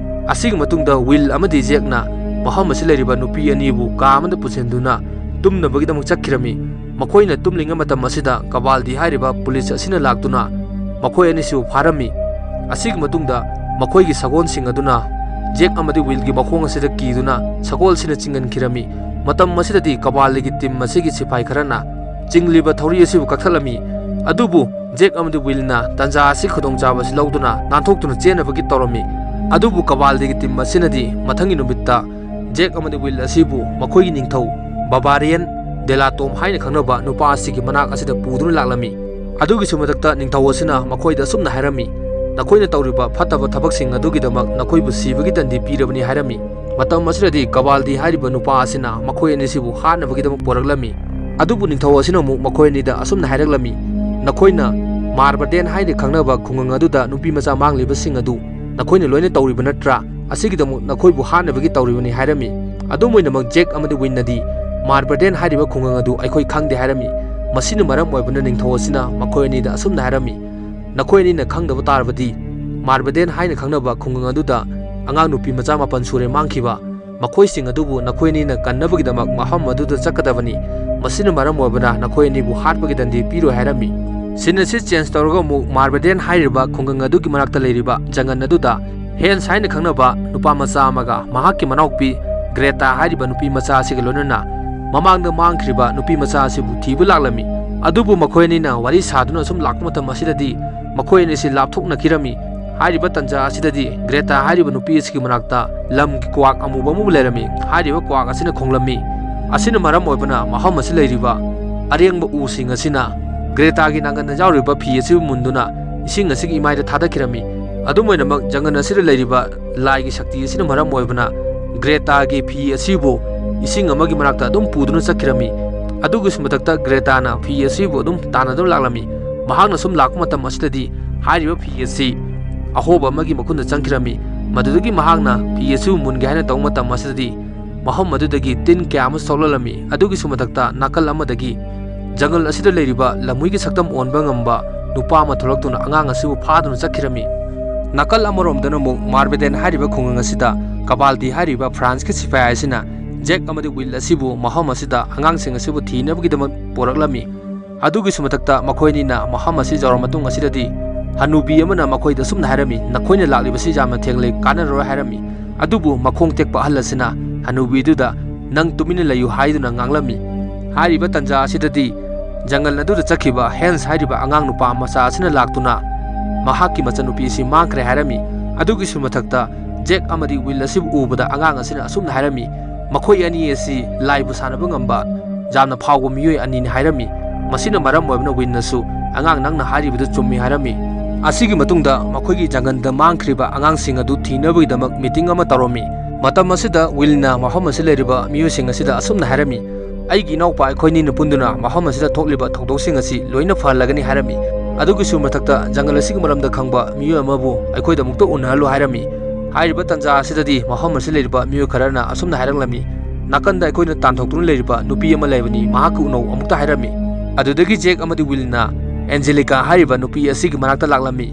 ꯑꯁꯤꯒꯤ ꯃꯇꯨꯡꯗ ꯋꯤꯜ ꯑꯃꯗꯤ ꯖꯦꯛꯅ ꯃꯐꯝ ꯑꯁꯤ ꯂꯩꯔꯤꯕ ꯅꯨꯄꯤ ꯑꯅꯤꯕꯨ ꯀꯥ ꯑꯃꯗ ꯄꯨꯁꯤꯟꯗꯨꯅ ꯇꯨꯝꯅꯕꯒꯤꯗꯃꯛ ꯆꯠꯈꯤꯔꯝꯃꯤ꯫ ꯃꯈꯣꯏꯅ ꯇꯨꯝꯂꯤꯉꯩ ꯃꯇꯝ ꯑꯁꯤꯗ ꯀꯕꯥꯜꯗꯤ ꯍꯥꯏꯔꯤꯕ ꯄꯨꯂꯤꯁ ꯑꯁꯤꯅ ꯂꯥꯛꯇꯨꯅ ꯃꯈꯣꯏ ꯑꯅꯤꯁꯤꯕꯨ ꯐꯥꯔꯝꯃꯤ꯫ ꯑꯁꯤꯒꯤ ꯃꯇꯨꯡꯗ ꯃꯈꯣꯏꯒꯤ ꯁꯒꯣꯜꯁꯤꯡ ꯑꯗꯨꯅ ꯖꯦꯛ ꯑꯃꯗꯤ ꯋꯤꯜꯒꯤ ꯃꯈꯣꯡ ꯑꯁꯤꯗ ꯀꯤꯗꯨꯅ ꯁꯒꯣꯜꯁꯤꯅ ꯆꯤꯡꯍꯟꯈꯤꯔꯝꯃꯤ꯫ ꯃꯇꯝ ꯑꯁꯤꯗꯗꯤ ꯀꯕꯥꯜꯗꯤꯒꯤ ꯇꯤꯝ ꯑꯁꯤꯒꯤ ꯁꯤꯐꯥꯏ ꯈꯔꯅ ꯆꯤꯡꯂꯤꯕ ꯊꯧꯔꯤ ꯑꯁꯤꯕꯨ ꯀꯛꯊꯠꯂꯝꯃꯤ꯫ ꯑꯗꯨꯕꯨ ꯖꯦꯛ ꯑꯃꯗꯤ ꯋꯤꯜꯅ ꯇꯥꯟꯖꯥ ꯑꯁꯤ ꯈꯨꯗꯣꯡꯆꯥꯕ ꯑꯁꯤ ꯂꯧꯗꯨꯅ ꯅꯥꯟꯊꯣꯛꯇꯨꯅ ꯆꯦꯟꯅꯕꯒꯤ ꯇꯧꯔꯝꯃꯤ꯫ ꯑꯗꯨꯕꯨ ꯀꯕꯥꯜꯗꯤꯒꯤ ꯇꯤꯝ ꯑꯁꯤꯅꯗꯤ ꯃꯊꯪꯒꯤ ꯅꯨꯃꯤꯠꯇ ꯖꯦꯛ ꯑꯃꯗꯤ ꯋꯤꯜ ꯑꯁꯤꯕꯨ ꯃꯈꯣꯏꯒꯤ ꯅꯤꯡꯊꯧ ꯕꯕꯥꯔꯤꯌꯟ ꯗꯦꯂꯥꯇꯣꯝ ꯍꯥꯏꯅ ꯈꯪꯅꯕ ꯅꯨꯄꯥ ꯑꯁꯤꯒꯤ ꯃꯅꯥꯛ ꯑꯁꯤꯗ ꯄꯨꯗꯨꯅ ꯂꯥꯛꯂꯝꯃꯤ꯫ ꯑꯗꯨꯒꯤꯁꯨ ꯃꯊꯛꯇ ꯅꯤꯡꯊꯧ ꯑꯁꯤꯅ ꯃꯈꯣꯏꯗ ꯑꯁꯨꯝꯅ ꯍꯥꯏꯔꯝꯃꯤ, "ꯅꯈꯣꯏꯅ ꯇꯧꯔꯤꯕ ꯐꯠꯇꯕ ꯊꯕꯛꯁꯤꯡ ꯑꯗꯨꯒꯤꯗꯃꯛ ꯅꯈꯣꯏꯕꯨ ꯁꯤꯕꯒꯤ ꯗꯟꯗꯤ ꯄꯤꯔꯕꯅꯤ" ꯍꯥꯏꯔꯝꯃꯤ꯫ ꯃꯇꯝ ꯑꯁꯤꯗꯗꯤ ꯀꯕꯥꯜꯗꯤ ꯍꯥꯏꯔꯤꯕ ꯅꯨꯄꯥ ꯑꯁꯤꯅ ꯃꯈꯣꯏ ꯑꯅꯤꯁꯤꯕꯨ ꯍꯥꯠꯅꯕꯒꯤꯗꯃꯛ ꯄꯣꯔꯛꯂꯝꯃꯤ꯫ ꯑꯗꯨꯕꯨ ꯅꯤꯡꯊꯧ ꯑꯁꯤꯅ ꯑꯃꯨꯛ ꯃꯈꯣꯏ ꯑꯅꯤꯗ ꯑꯁꯨꯝꯅ ꯍꯥꯏꯔꯛꯂꯝꯃꯤ, "ꯅꯈꯣꯏꯅ ꯃꯥꯔꯕꯗꯦꯟ ꯍꯥꯏꯅ ꯈꯪꯅꯕ ꯈꯨꯡꯒꯪ ꯑꯗꯨꯗ ꯅꯨꯄꯤ ꯃꯆꯥ ꯃꯥꯡꯂꯤꯕꯁꯤꯡ ꯑꯗꯨ ꯅꯈꯣꯏꯅ ꯂꯣꯏꯅ ꯇꯧꯔꯤꯕ ꯅꯠꯇ꯭ꯔꯥ? ꯑꯁꯤꯒꯤꯗꯃꯛ ꯅꯈꯣꯏꯕꯨ ꯍꯥꯠꯅꯕꯒꯤ ꯇꯧꯔꯤꯕꯅꯤ" ꯍꯥꯏꯔꯝꯃꯤ꯫ ꯑꯗꯨꯝ ꯑꯣꯏꯅꯃꯛ ꯖꯦꯛ ꯑꯃꯗꯤ ꯋꯤꯟꯅꯗꯤ ꯃꯥꯔꯕꯗꯦꯟ ꯍꯥꯏꯔꯤꯕ ꯈꯨꯡꯒꯪ ꯑꯗꯨ ꯑꯩꯈꯣꯏ ꯈꯪꯗꯦ ꯍꯥꯏꯔꯝꯃꯤ꯫ ꯃꯁꯤꯅ ꯃꯔꯝ ꯑꯣꯏꯕꯅ ꯅꯤꯡꯊꯧ ꯑꯁꯤꯅ ꯃꯈꯣꯏ ꯑꯅꯤꯗ ꯑꯁꯨꯝꯅ ꯍꯥꯏꯔꯝꯃꯤ, "ꯅꯈꯣꯏ ꯑꯅꯤꯅ ꯈꯪꯗꯕ ꯇꯥꯔꯕꯗꯤ, ꯃꯥꯔꯕꯗꯦꯟ ꯍꯥꯏꯅ ꯈꯪꯅꯕ ꯈꯨꯡꯒꯪ ꯑꯗꯨꯗ ꯑꯉꯥꯡ ꯅꯨꯄꯤ ꯃꯆꯥ ꯃꯥꯄꯟ ꯁꯨꯔꯦ ꯃꯥꯡꯈꯤꯕ꯫ ꯃꯈꯣꯏꯁꯤꯡ ꯑꯗꯨꯕꯨ ꯅꯈꯣꯏ ꯑꯅꯤꯅ ꯀꯟꯅꯕꯒꯤꯗꯃꯛ ꯃꯐꯝ ꯑꯗꯨꯗ ꯆꯠꯀꯗꯕꯅꯤ꯫ ꯃꯁꯤꯅ ꯃꯔꯝ ꯑꯣꯏꯕꯅ ꯅꯈꯣꯏ ꯑꯅꯤꯕꯨ ꯍꯥꯠꯄꯒꯤ ꯗꯟꯗꯤ ꯄꯤꯔꯣꯏ" ꯍꯥꯏꯔꯝꯃꯤ꯫ ꯁꯤꯟ ꯑꯁꯤ ꯆꯦꯟꯖ ꯇꯧꯔꯒ ꯑꯃꯨꯛ ꯃꯥꯔꯕꯗꯦꯟ ꯍꯥꯏꯔꯤꯕ ꯈꯨꯡꯒꯪ ꯑꯗꯨꯒꯤ ꯃꯅꯥꯛꯇ ꯂꯩꯔꯤꯕ ꯖꯪꯒꯜ ꯑꯗꯨꯗ ꯍꯦꯟꯁ ꯍꯥꯏꯅ ꯈꯪꯅꯕ ꯅꯨꯄꯥ ꯃꯆꯥ ꯑꯃꯒ ꯃꯍꯥꯛꯀꯤ ꯃꯅꯥꯎꯄꯤ ꯒ꯭ꯔꯦꯇꯥ ꯍꯥꯏꯔꯤꯕ ꯅꯨꯄꯤ ꯃꯆꯥ ꯑꯁꯤꯒ ꯂꯣꯏꯅꯅ ꯃꯃꯥꯡꯗ ꯃꯥꯡꯈ꯭ꯔꯤꯕ ꯅꯨꯄꯤ ꯃꯆꯥ ꯑꯁꯤꯕꯨ ꯊꯤꯕ ꯂꯥꯛꯂꯝꯃꯤ꯫ ꯑꯗꯨꯕꯨ ꯃꯈꯣꯏ ꯑꯅꯤꯅ ꯋꯥꯔꯤ ꯁꯥꯗꯨꯅ ꯁꯨꯝ ꯂꯥꯛꯄ ꯃꯇꯝ ꯑꯁꯤꯗꯗꯤ ꯃꯈꯣꯏ ꯑꯅꯤꯁꯤ ꯂꯥꯞꯊꯣꯛꯅꯈꯤꯔꯝꯃꯤ꯫ ꯍꯥꯏꯔꯤꯕ ꯇꯟꯖꯥ ꯑꯁꯤꯗꯗꯤ ꯒ꯭ꯔꯦꯇꯥ ꯍꯥꯏꯔꯤꯕ ꯅꯨꯄꯤ ꯑꯁꯤꯒꯤ ꯃꯅꯥꯛꯇ ꯂꯝꯒꯤ ꯀ꯭ꯋꯥꯛ ꯑꯃꯨꯕ ꯑꯃꯕꯨ ꯂꯩꯔꯝꯃꯤ꯫ ꯍꯥꯏꯔꯤꯕ ꯀ꯭ꯋꯥꯛ ꯑꯁꯤꯅ ꯈꯣꯡꯂꯝꯃꯤ꯫ ꯑꯁꯤꯅ ꯃꯔꯝ ꯑꯣꯏꯕꯅ ꯃꯐꯝ ꯑꯁꯤ ꯂꯩꯔꯤꯕ ꯑꯔꯦꯡꯕ ꯎꯁꯤꯡ ꯑꯁꯤꯅ ꯒ꯭ꯔꯦꯇꯥꯒꯤ ꯅꯥꯒꯟꯗ ꯌꯥꯎꯔꯤꯕ ꯐꯤ ꯑꯁꯤꯕꯨ ꯃꯨꯟꯗꯨꯅ ꯏꯁꯤꯡ ꯑꯁꯤꯒꯤ ꯏꯃꯥꯏꯗ ꯊꯥꯗꯈꯤꯔꯝꯃꯤ꯫ ꯑꯗꯨꯝ ꯑꯣꯏꯅꯃꯛ, ꯖꯪꯒꯜ ꯑꯁꯤꯗ ꯂꯩꯔꯤꯕ ꯂꯥꯏꯒꯤ ꯁꯛꯇꯤ ꯑꯁꯤꯅ ꯃꯔꯝ ꯑꯣꯏꯕꯅ ꯒ꯭ꯔꯦꯇꯥꯒꯤ ꯐꯤ ꯑꯁꯤꯕꯨ ꯏꯁꯤꯡ ꯑꯃꯒꯤ ꯃꯔꯛꯇ ꯑꯗꯨꯝ ꯄꯨꯗꯨꯅ ꯆꯠꯈꯤꯔꯝꯃꯤ꯫ ꯑꯗꯨꯒꯤꯁꯨ ꯃꯊꯛꯇ ꯒ꯭ꯔꯦꯇꯥꯅ ꯐꯤ ꯑꯁꯤꯕꯨ ꯑꯗꯨꯝ ꯇꯥꯟꯅꯗꯨꯅ ꯂꯥꯛꯂꯝꯃꯤ꯫ ꯃꯍꯥꯛꯅ ꯁꯨꯝ ꯂꯥꯛꯄ ꯃꯇꯝ ꯑꯁꯤꯗꯗꯤ ꯍꯥꯏꯔꯤꯕ ꯐꯤ ꯑꯁꯤ ꯑꯍꯣꯕ ꯑꯃꯒꯤ ꯃꯈꯨꯟꯗ ꯆꯪꯈꯤꯔꯝꯃꯤ꯫ ꯃꯗꯨꯗꯒꯤ ꯃꯍꯥꯛꯅ ꯐꯤ ꯑꯁꯤꯕꯨ ꯃꯨꯟꯒꯦ ꯍꯥꯏꯅ ꯇꯧꯕ ꯃꯇꯝ ꯑꯁꯤꯗꯗꯤ ꯃꯐꯝ ꯑꯗꯨꯗꯒꯤ ꯇꯤꯟ ꯀꯌꯥ ꯑꯃꯁꯨ ꯊꯣꯛꯂꯛꯂꯝꯃꯤ꯫ ꯑꯗꯨꯒꯤꯁꯨ ꯃꯊꯛꯇ ꯅꯥꯀꯜ ꯑꯃꯗꯒꯤ ꯖꯪꯒꯜ ꯑꯁꯤꯗ ꯂꯩꯔꯤꯕ ꯂꯝꯍꯨꯏꯒꯤ ꯁꯛꯇꯝ ꯑꯣꯟꯕ ꯉꯝꯕ ꯅꯨꯄꯥ ꯑꯃ ꯊꯣꯛꯂꯛꯇꯨꯅ ꯑꯉꯥꯡ ꯑꯁꯤꯕꯨ ꯐꯥꯗꯨꯅ ꯆꯠꯈꯤꯔꯝꯃꯤ꯫ ꯅꯥꯀꯜ ꯑꯃꯔꯣꯝꯗꯅ ꯑꯃꯨꯛ ꯃꯥꯔꯕꯦꯗꯦꯟ ꯍꯥꯏꯔꯤꯕ ꯈꯨꯡꯒꯪ ꯑꯁꯤꯗ ꯀꯕꯥꯜꯗꯤ ꯍꯥꯏꯔꯤꯕ ꯐ꯭ꯔꯥꯟꯁꯀꯤ ꯁꯤꯐꯥꯏ ꯑꯁꯤꯅ ꯖꯦꯛ ꯑꯃꯗꯤ ꯋꯤꯜ ꯑꯁꯤꯕꯨ ꯃꯐꯝ ꯑꯁꯤꯗ ꯑꯉꯥꯡꯁꯤꯡ ꯑꯁꯤꯕꯨ ꯊꯤꯅꯕꯒꯤꯗꯃꯛ ꯄꯣꯔꯛꯂꯝꯃꯤ꯫ ꯑꯗꯨꯒꯤꯁꯨ ꯃꯊꯛꯇ ꯃꯈꯣꯏ ꯑꯅꯤꯅ ꯃꯐꯝ ꯑꯁꯤ ꯌꯧꯔ ꯃꯇꯨꯡ ꯑꯁꯤꯗꯗꯤ ꯍꯅꯨꯕꯤ ꯑꯃꯅ ꯃꯈꯣꯏꯗ ꯑꯁꯨꯝꯅ ꯍꯥꯏꯔꯝꯃꯤ, "ꯅꯈꯣꯏꯅ ꯂꯥꯛꯂꯤꯕꯁꯤ ꯌꯥꯝꯅ ꯊꯦꯡꯂꯦ, ꯀꯥꯟꯅꯔꯔꯣꯏ" ꯍꯥꯏꯔꯝꯃꯤ꯫ ꯑꯗꯨꯕꯨ ꯃꯈꯣꯡ ꯇꯦꯛꯄ ꯑꯍꯜ ꯑꯁꯤꯅ ꯍꯅꯨꯕꯤꯗꯨꯗ "ꯅꯪ ꯇꯨꯃꯤꯟꯅ ꯂꯩꯌꯨ" ꯍꯥꯏꯗꯨꯅ ꯉꯥꯡꯂꯝꯃꯤ꯫ ꯍꯥꯏꯔꯤꯕ ꯇꯟꯖꯥ ꯑꯁꯤꯗꯗꯤ ꯖꯪꯒꯜ ꯑꯗꯨꯗ ꯆꯠꯈꯤꯕ ꯍꯦꯟꯁ ꯍꯥꯏꯔꯤꯕ ꯑꯉꯥꯡ ꯅꯨꯄꯥ ꯃꯆꯥ ꯑꯁꯤꯅ ꯂꯥꯛꯇꯨꯅ ꯃꯍꯥꯛꯀꯤ ꯃꯆꯟꯅꯨꯄꯤ ꯑꯁꯤ ꯃꯥꯡꯈ꯭ꯔꯦ ꯍꯥꯏꯔꯝꯃꯤ꯫ ꯑꯗꯨꯒꯤꯁꯨ ꯃꯊꯛꯇ ꯖꯦꯛ ꯑꯃꯗꯤ ꯋꯤꯜ ꯑꯁꯤꯕꯨ ꯎꯕꯗ ꯑꯉꯥꯡ ꯑꯁꯤꯅ ꯑꯁꯨꯝꯅ ꯍꯥꯏꯔꯝꯃꯤ, "ꯃꯈꯣꯏ ꯑꯅꯤ ꯑꯁꯤ ꯂꯥꯏꯕꯨ ꯁꯥꯟꯅꯕ ꯉꯝꯕ ꯌꯥꯝꯅ ꯐꯥꯎꯕ ꯃꯤꯑꯣꯏ ꯑꯅꯤꯅꯤ" ꯍꯥꯏꯔꯝꯃꯤ꯫ ꯃꯁꯤꯅ ꯃꯔꯝ ꯑꯣꯏꯕꯅ ꯋꯤꯟꯅꯁꯨ, "ꯑꯉꯥꯡ, ꯅꯪꯅ ꯍꯥꯏꯔꯤꯕꯗꯨ ꯆꯨꯝꯃꯤ" ꯍꯥꯏꯔꯝꯃꯤ꯫ ꯑꯁꯤꯒꯤ ꯃꯇꯨꯡꯗ ꯃꯈꯣꯏꯒꯤ ꯖꯪꯒꯜꯗ ꯃꯥꯡꯈ꯭ꯔꯤꯕ ꯑꯉꯥꯡꯁꯤꯡ ꯑꯗꯨ ꯊꯤꯅꯕꯒꯤꯗꯃꯛ ꯃꯤꯇꯤꯡ ꯑꯃ ꯇꯧꯔꯝꯃꯤ꯫ ꯃꯇꯝ ꯑꯁꯤꯗ ꯋꯤꯜꯅ ꯃꯐꯝ ꯑꯁꯤꯗ ꯂꯩꯔꯤꯕ ꯃꯤꯑꯣꯏꯁꯤꯡ ꯑꯁꯤꯗ ꯑꯁꯨꯝꯅ ꯍꯥꯏꯔꯝꯃꯤ, "ꯑꯩꯒꯤ ꯏꯅꯥꯎꯄꯥ ꯑꯩꯈꯣꯏꯅꯤꯅ ꯄꯨꯟꯗꯨꯅ ꯃꯐꯝ ꯑꯁꯤꯗ ꯊꯣꯛꯂꯤꯕ ꯊꯧꯗꯣꯛꯁꯤꯡ ꯑꯁꯤ ꯂꯣꯏꯅ ꯐꯍꯜꯂꯒꯅꯤ" ꯍꯥꯏꯔꯝꯃꯤ꯫ ꯑꯗꯨꯒꯤꯁꯨ ꯃꯊꯛꯇ ꯖꯪꯒꯜ ꯑꯁꯤꯒꯤ ꯃꯔꯝꯗ ꯈꯪꯕ ꯃꯤꯑꯣꯏ ꯑꯃꯕꯨ ꯑꯩꯈꯣꯏꯗ ꯑꯃꯨꯛꯇ ꯎꯅꯍꯜꯂꯨ ꯍꯥꯏꯔꯝꯃꯤ꯫ ꯍꯥꯏꯔꯤꯕ ꯇꯥꯟꯖꯥ ꯑꯁꯤꯗꯗꯤ ꯃꯐꯝ ꯑꯁꯤꯗ ꯂꯩꯔꯤꯕ ꯃꯤꯑꯣꯏ ꯈꯔꯅ ꯑꯁꯨꯝꯅ ꯍꯥꯏꯔꯛꯂꯝꯃꯤ, "ꯅꯥꯀꯟꯗ ꯑꯩꯈꯣꯏꯅ ꯇꯥꯟꯊꯣꯛꯇꯨꯅ ꯂꯩꯔꯤꯕ ꯅꯨꯄꯤ ꯑꯃ ꯂꯩꯕꯅꯤ, ꯃꯍꯥꯛꯀ ꯎꯅꯧ" ꯑꯃꯨꯛꯇ ꯍꯥꯏꯔꯝꯃꯤ꯫ ꯑꯗꯨꯗꯒꯤ ꯖꯦꯛ ꯑꯃꯗꯤ ꯋꯤꯜꯅ ꯑꯦꯟꯖꯦꯂꯤꯀꯥ ꯍꯥꯏꯔꯤꯕ ꯅꯨꯄꯤ ꯑꯁꯤꯒꯤ ꯃꯅꯥꯛꯇ ꯂꯥꯛꯂꯝꯃꯤ꯫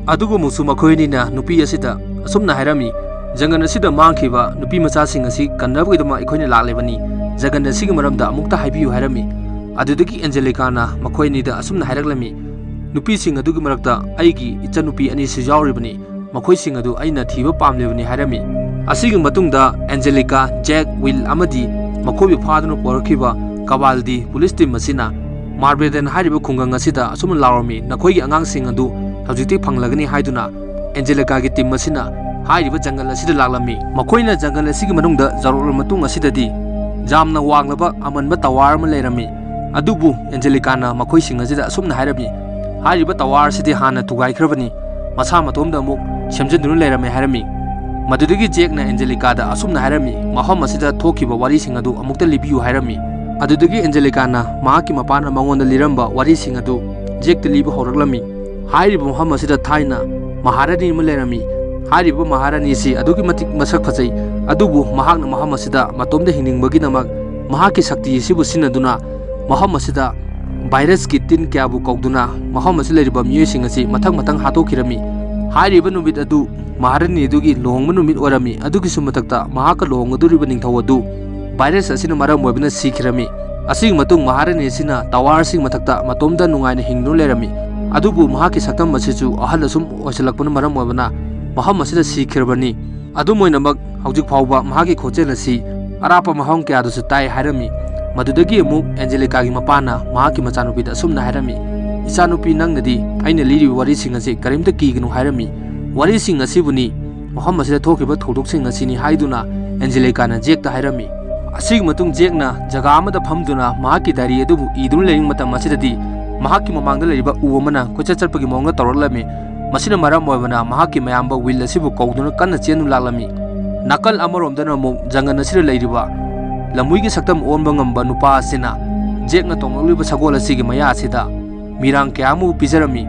ꯑꯗꯨꯒ ꯑꯃꯨꯛꯁꯨ ꯃꯈꯣꯏ ꯑꯅꯤꯅ ꯅꯨꯄꯤ ꯑꯁꯤꯗ ꯑꯁꯨꯝꯅ ꯍꯥꯏꯔꯝꯃꯤ, "ꯖꯪꯒꯜ ꯑꯁꯤꯗ ꯃꯥꯡꯈꯤꯕ ꯅꯨꯄꯤ ꯃꯆꯥꯁꯤꯡ ꯑꯁꯤ ꯀꯟꯅꯕꯒꯤꯗꯃꯛ ꯑꯩꯈꯣꯏꯅ ꯂꯥꯛꯂꯤꯕꯅꯤ꯫ ꯖꯪꯒꯜ ꯑꯁꯤꯒꯤ ꯃꯔꯝꯗ ꯑꯃꯨꯛꯇ ꯍꯥꯏꯕꯤꯌꯨ" ꯍꯥꯏꯔꯝꯃꯤ꯫ ꯑꯗꯨꯗꯒꯤ ꯑꯦꯟꯖꯦꯂꯤꯀꯥꯅ ꯃꯈꯣꯏ ꯑꯅꯤꯗ ꯑꯁꯨꯝꯅ ꯍꯥꯏꯔꯛꯂꯝꯃꯤ, "ꯅꯨꯄꯤꯁꯤꯡ ꯑꯗꯨꯒꯤ ꯃꯔꯛꯇ ꯑꯩꯒꯤ ꯏꯆꯟꯅꯨꯄꯤ ꯑꯅꯤꯁꯨ ꯌꯥꯎꯔꯤꯕꯅꯤ꯫ ꯃꯈꯣꯏꯁꯤꯡ ꯑꯗꯨ ꯑꯩꯅ ꯊꯤꯕ ꯄꯥꯝꯂꯤꯕꯅꯤ" ꯍꯥꯏꯔꯝꯃꯤ꯫ ꯑꯁꯤꯒꯤ ꯃꯇꯨꯡꯗ ꯑꯦꯟꯖꯦꯂꯤꯀꯥ, ꯖꯦꯛ, ꯋꯤꯜ ꯑꯃꯗꯤ ꯃꯈꯣꯏꯕꯨ ꯐꯥꯗꯨꯅ ꯄꯨꯔꯛꯈꯤꯕ ꯀꯕꯥꯜꯗꯤ ꯄꯨꯂꯤꯁ ꯇꯤꯝ ꯑꯁꯤꯅ ꯃꯥꯔꯕꯦꯗꯟ ꯍꯥꯏꯔꯤꯕ ꯈꯨꯡꯒꯪ ꯑꯁꯤꯗ ꯑꯁꯨꯝꯅ ꯂꯥꯎꯔꯝꯃꯤ, "ꯅꯈꯣꯏꯒꯤ ꯑꯉꯥꯡꯁꯤꯡ ꯑꯗꯨ ꯍꯧꯖꯤꯛꯇꯤ ꯐꯪꯂꯒꯅꯤ" ꯍꯥꯏꯗꯨꯅ ꯑꯦꯟꯖꯦꯂꯤꯀꯥꯒꯤ ꯇꯤꯝ ꯑꯁꯤꯅ ꯍꯥꯏꯔꯤꯕ ꯖꯪꯒꯜ ꯑꯁꯤꯗ ꯂꯥꯛꯂꯝꯃꯤ꯫ ꯃꯈꯣꯏꯅ ꯖꯪꯒꯜ ꯑꯁꯤꯒꯤ ꯃꯅꯨꯡꯗ ꯌꯧꯔꯛꯂꯕ ꯃꯇꯨꯡ ꯑꯁꯤꯗꯗꯤ ꯌꯥꯝꯅ ꯋꯥꯡꯂꯕ ꯑꯃꯟꯕ ꯇꯋꯥꯔ ꯑꯃ ꯂꯩꯔꯝꯃꯤ꯫ ꯑꯗꯨꯕꯨ ꯑꯦꯟꯖꯦꯂꯤꯀꯥꯅ ꯃꯈꯣꯏꯁꯤꯡ ꯑꯁꯤꯗ ꯑꯁꯨꯝꯅ ꯍꯥꯏꯔꯝꯃꯤ, "ꯍꯥꯏꯔꯤꯕ ꯇꯋꯥꯔ ꯑꯁꯤꯗꯤ ꯍꯥꯟꯅ ꯊꯨꯒꯥꯏꯈ꯭ꯔꯕꯅꯤ, ꯃꯁꯥ ꯃꯇꯣꯝꯗ ꯑꯃꯨꯛ ꯁꯦꯝꯖꯤꯟꯗꯨꯅ ꯂꯩꯔꯝꯃꯦ" ꯍꯥꯏꯔꯝꯃꯤ꯫ ꯃꯗꯨꯗꯒꯤ ꯖꯦꯛꯅ ꯑꯦꯟꯖꯦꯂꯤꯀꯥꯗ ꯑꯁꯨꯝꯅ ꯍꯥꯏꯔꯝꯃꯤ, "ꯃꯐꯝ ꯑꯁꯤꯗ ꯊꯣꯛꯈꯤꯕ ꯋꯥꯔꯤꯁꯤꯡ ꯑꯗꯨ ꯑꯃꯨꯛꯇ ꯂꯤꯕꯤꯌꯨ" ꯍꯥꯏꯔꯝꯃꯤ꯫ ꯑꯗꯨꯗꯒꯤ ꯑꯦꯟꯖꯦꯂꯤꯀꯥꯅ ꯃꯍꯥꯛꯀꯤ ꯃꯄꯥꯅ ꯃꯉꯣꯟꯗ ꯂꯤꯔꯝꯕ ꯋꯥꯔꯤꯁꯤꯡ ꯑꯗꯨ ꯖꯦꯛꯇ ꯂꯤꯕ ꯍꯧꯔꯛꯂꯝꯃꯤ꯫ ꯍꯥꯏꯔꯤꯕ ꯃꯐꯝ ꯑꯁꯤꯗ ꯊꯥꯏꯅ ꯃꯍꯥꯔꯥꯅꯤ ꯑꯃ ꯂꯩꯔꯝꯃꯤ꯫ ꯍꯥꯏꯔꯤꯕ ꯃꯍꯥꯔꯥꯅꯤ ꯑꯁꯤ ꯑꯗꯨꯛꯀꯤ ꯃꯇꯤꯛ ꯃꯁꯛ ꯐꯖꯩ, ꯑꯗꯨꯕꯨ ꯃꯍꯥꯛꯅ ꯃꯐꯝ ꯑꯁꯤꯗ ꯃꯇꯣꯝꯗ ꯍꯤꯡꯅꯤꯡꯕꯒꯤꯗꯃꯛ ꯃꯍꯥꯛꯀꯤ ꯁꯛꯇꯤ ꯑꯁꯤꯕꯨ ꯁꯤꯖꯤꯟꯅꯗꯨꯅ ꯃꯐꯝ ꯑꯁꯤꯗ ꯚꯥꯏꯔꯁꯀꯤ ꯇꯤꯟ ꯀꯌꯥꯕꯨ ꯀꯧꯗꯨꯅ ꯃꯐꯝ ꯑꯁꯤꯗ ꯂꯩꯔꯤꯕ ꯃꯤꯑꯣꯏꯁꯤꯡ ꯑꯁꯤ ꯃꯊꯪ ꯃꯊꯪ ꯍꯥꯠꯇꯣꯛꯈꯤꯔꯝꯃꯤ꯫ ꯍꯥꯏꯔꯤꯕ ꯅꯨꯃꯤꯠ ꯑꯗꯨ ꯃꯍꯥꯔꯥꯅꯤ ꯑꯗꯨꯒꯤ ꯂꯨꯍꯣꯡꯕ ꯅꯨꯃꯤꯠ ꯑꯣꯏꯔꯝꯃꯤ꯫ ꯑꯗꯨꯒꯤꯁꯨ ꯃꯊꯛꯇ ꯃꯍꯥꯛꯀ ꯂꯨꯍꯣꯡꯒꯗꯧꯔꯤꯕ ꯅꯤꯡꯊꯧ ꯑꯗꯨ ꯚꯥꯏꯔꯁ ꯑꯁꯤꯅ ꯃꯔꯝ ꯑꯣꯏꯕꯅ ꯁꯤꯈꯤꯔꯝꯃꯤ꯫ ꯑꯁꯤꯒꯤ ꯃꯇꯨꯡ ꯃꯍꯥꯔꯥꯅꯤ ꯑꯁꯤꯅ ꯇꯋꯥꯔꯁꯤꯡ ꯃꯊꯛꯇ ꯃꯇꯣꯝꯗ ꯅꯨꯡꯉꯥꯏꯅ ꯍꯤꯡꯗꯨꯅ ꯂꯩꯔꯝꯃꯤ꯫ ꯑꯗꯨꯕꯨ ꯃꯍꯥꯛꯀꯤ ꯁꯛꯇꯝ ꯑꯁꯤꯁꯨ ꯑꯍꯜ ꯑꯁꯨꯝ ꯑꯣꯏꯁꯤꯜꯂꯛꯄꯅ ꯃꯔꯝ ꯑꯣꯏꯕꯅ ꯃꯐꯝ ꯑꯁꯤꯗ ꯁꯤꯈꯤꯔꯕꯅꯤ꯫ ꯑꯗꯨꯝ ꯑꯣꯏꯅꯃꯛ, ꯍꯧꯖꯤꯛ ꯐꯥꯎꯕ ꯃꯍꯥꯛꯀꯤ ꯈꯣꯟꯖꯦꯜ ꯑꯁꯤ ꯑꯔꯥꯞꯄ ꯃꯐꯝ ꯀꯌꯥꯗꯁꯨ ꯇꯥꯏ ꯍꯥꯏꯔꯝꯃꯤ꯫ ꯃꯗꯨꯗꯒꯤ ꯑꯃꯨꯛ ꯑꯦꯟꯖꯦꯂꯤꯀꯥꯒꯤ ꯃꯄꯥꯅ ꯃꯍꯥꯛꯀꯤ ꯃꯆꯥꯅꯨꯄꯤꯗ ꯑꯁꯨꯝꯅ ꯍꯥꯏꯔꯝꯃꯤ, "ꯏꯆꯥꯅꯨꯄꯤ, ꯅꯪꯅꯗꯤ ꯑꯩꯅ ꯂꯤꯔꯤꯕ ꯋꯥꯔꯤꯁꯤꯡ ꯑꯁꯤ ꯀꯔꯤꯝꯇ ꯀꯤꯒꯅꯨ" ꯍꯥꯏꯔꯝꯃꯤ꯫ ꯋꯥꯔꯤꯁꯤꯡ ꯑꯁꯤꯕꯨꯅꯤ ꯃꯐꯝ ꯑꯁꯤꯗ ꯊꯣꯛꯈꯤꯕ ꯊꯧꯗꯣꯛꯁꯤꯡ ꯑꯁꯤꯅꯤ ꯍꯥꯏꯗꯨꯅ ꯑꯦꯟꯖꯦꯂꯤꯀꯥꯅ ꯖꯦꯛꯇ ꯍꯥꯏꯔꯝꯃꯤ꯫ ꯑꯁꯤꯒꯤ ꯃꯇꯨꯡ ꯖꯦꯛꯅ ꯖꯒꯥ ꯑꯃꯗ ꯐꯝꯗꯨꯅ ꯃꯍꯥꯛꯀꯤ ꯗꯥꯏꯔꯤ ꯑꯗꯨꯕꯨ ꯏꯗꯨꯅ ꯂꯩꯔꯤꯉꯩ ꯃꯇꯝ ꯑꯁꯤꯗꯗꯤ ꯃꯍꯥꯛꯀꯤ ꯃꯃꯥꯡꯗ ꯂꯩꯔꯤꯕ ꯎ ꯑꯃꯅ ꯀꯣꯏꯆꯠ ꯆꯠꯄꯒꯤ ꯃꯑꯣꯡꯗ ꯇꯧꯔꯛꯂꯝꯃꯤ꯫ ꯃꯁꯤꯅ ꯃꯔꯝ ꯑꯣꯏꯕꯅ ꯃꯍꯥꯛꯀꯤ ꯃꯌꯥꯝꯕ ꯋꯤꯜ ꯑꯁꯤꯕꯨ ꯀꯧꯗꯨꯅ ꯀꯟꯅ ꯆꯦꯟꯗꯨꯅ ꯂꯥꯛꯂꯝꯃꯤ꯫ ꯅꯥꯀꯜ ꯑꯃꯔꯣꯝꯗꯅ ꯑꯃꯨꯛ ꯖꯪꯒꯜ ꯑꯁꯤꯗ ꯂꯩꯔꯤꯕ ꯂꯝꯍꯨꯏꯒꯤ ꯁꯛꯇꯝ ꯑꯣꯟꯕ ꯉꯝꯕ ꯅꯨꯄꯥ ꯑꯁꯤꯅ ꯖꯦꯛꯅ ꯇꯣꯡꯂꯛꯂꯤꯕ ꯁꯒꯣꯜ ꯑꯁꯤꯒꯤ ꯃꯌꯥ ꯑꯁꯤꯗ ꯃꯤꯔꯥꯡ ꯀꯌꯥ ꯑꯃꯕꯨ ꯄꯤꯖꯔꯝꯃꯤ꯫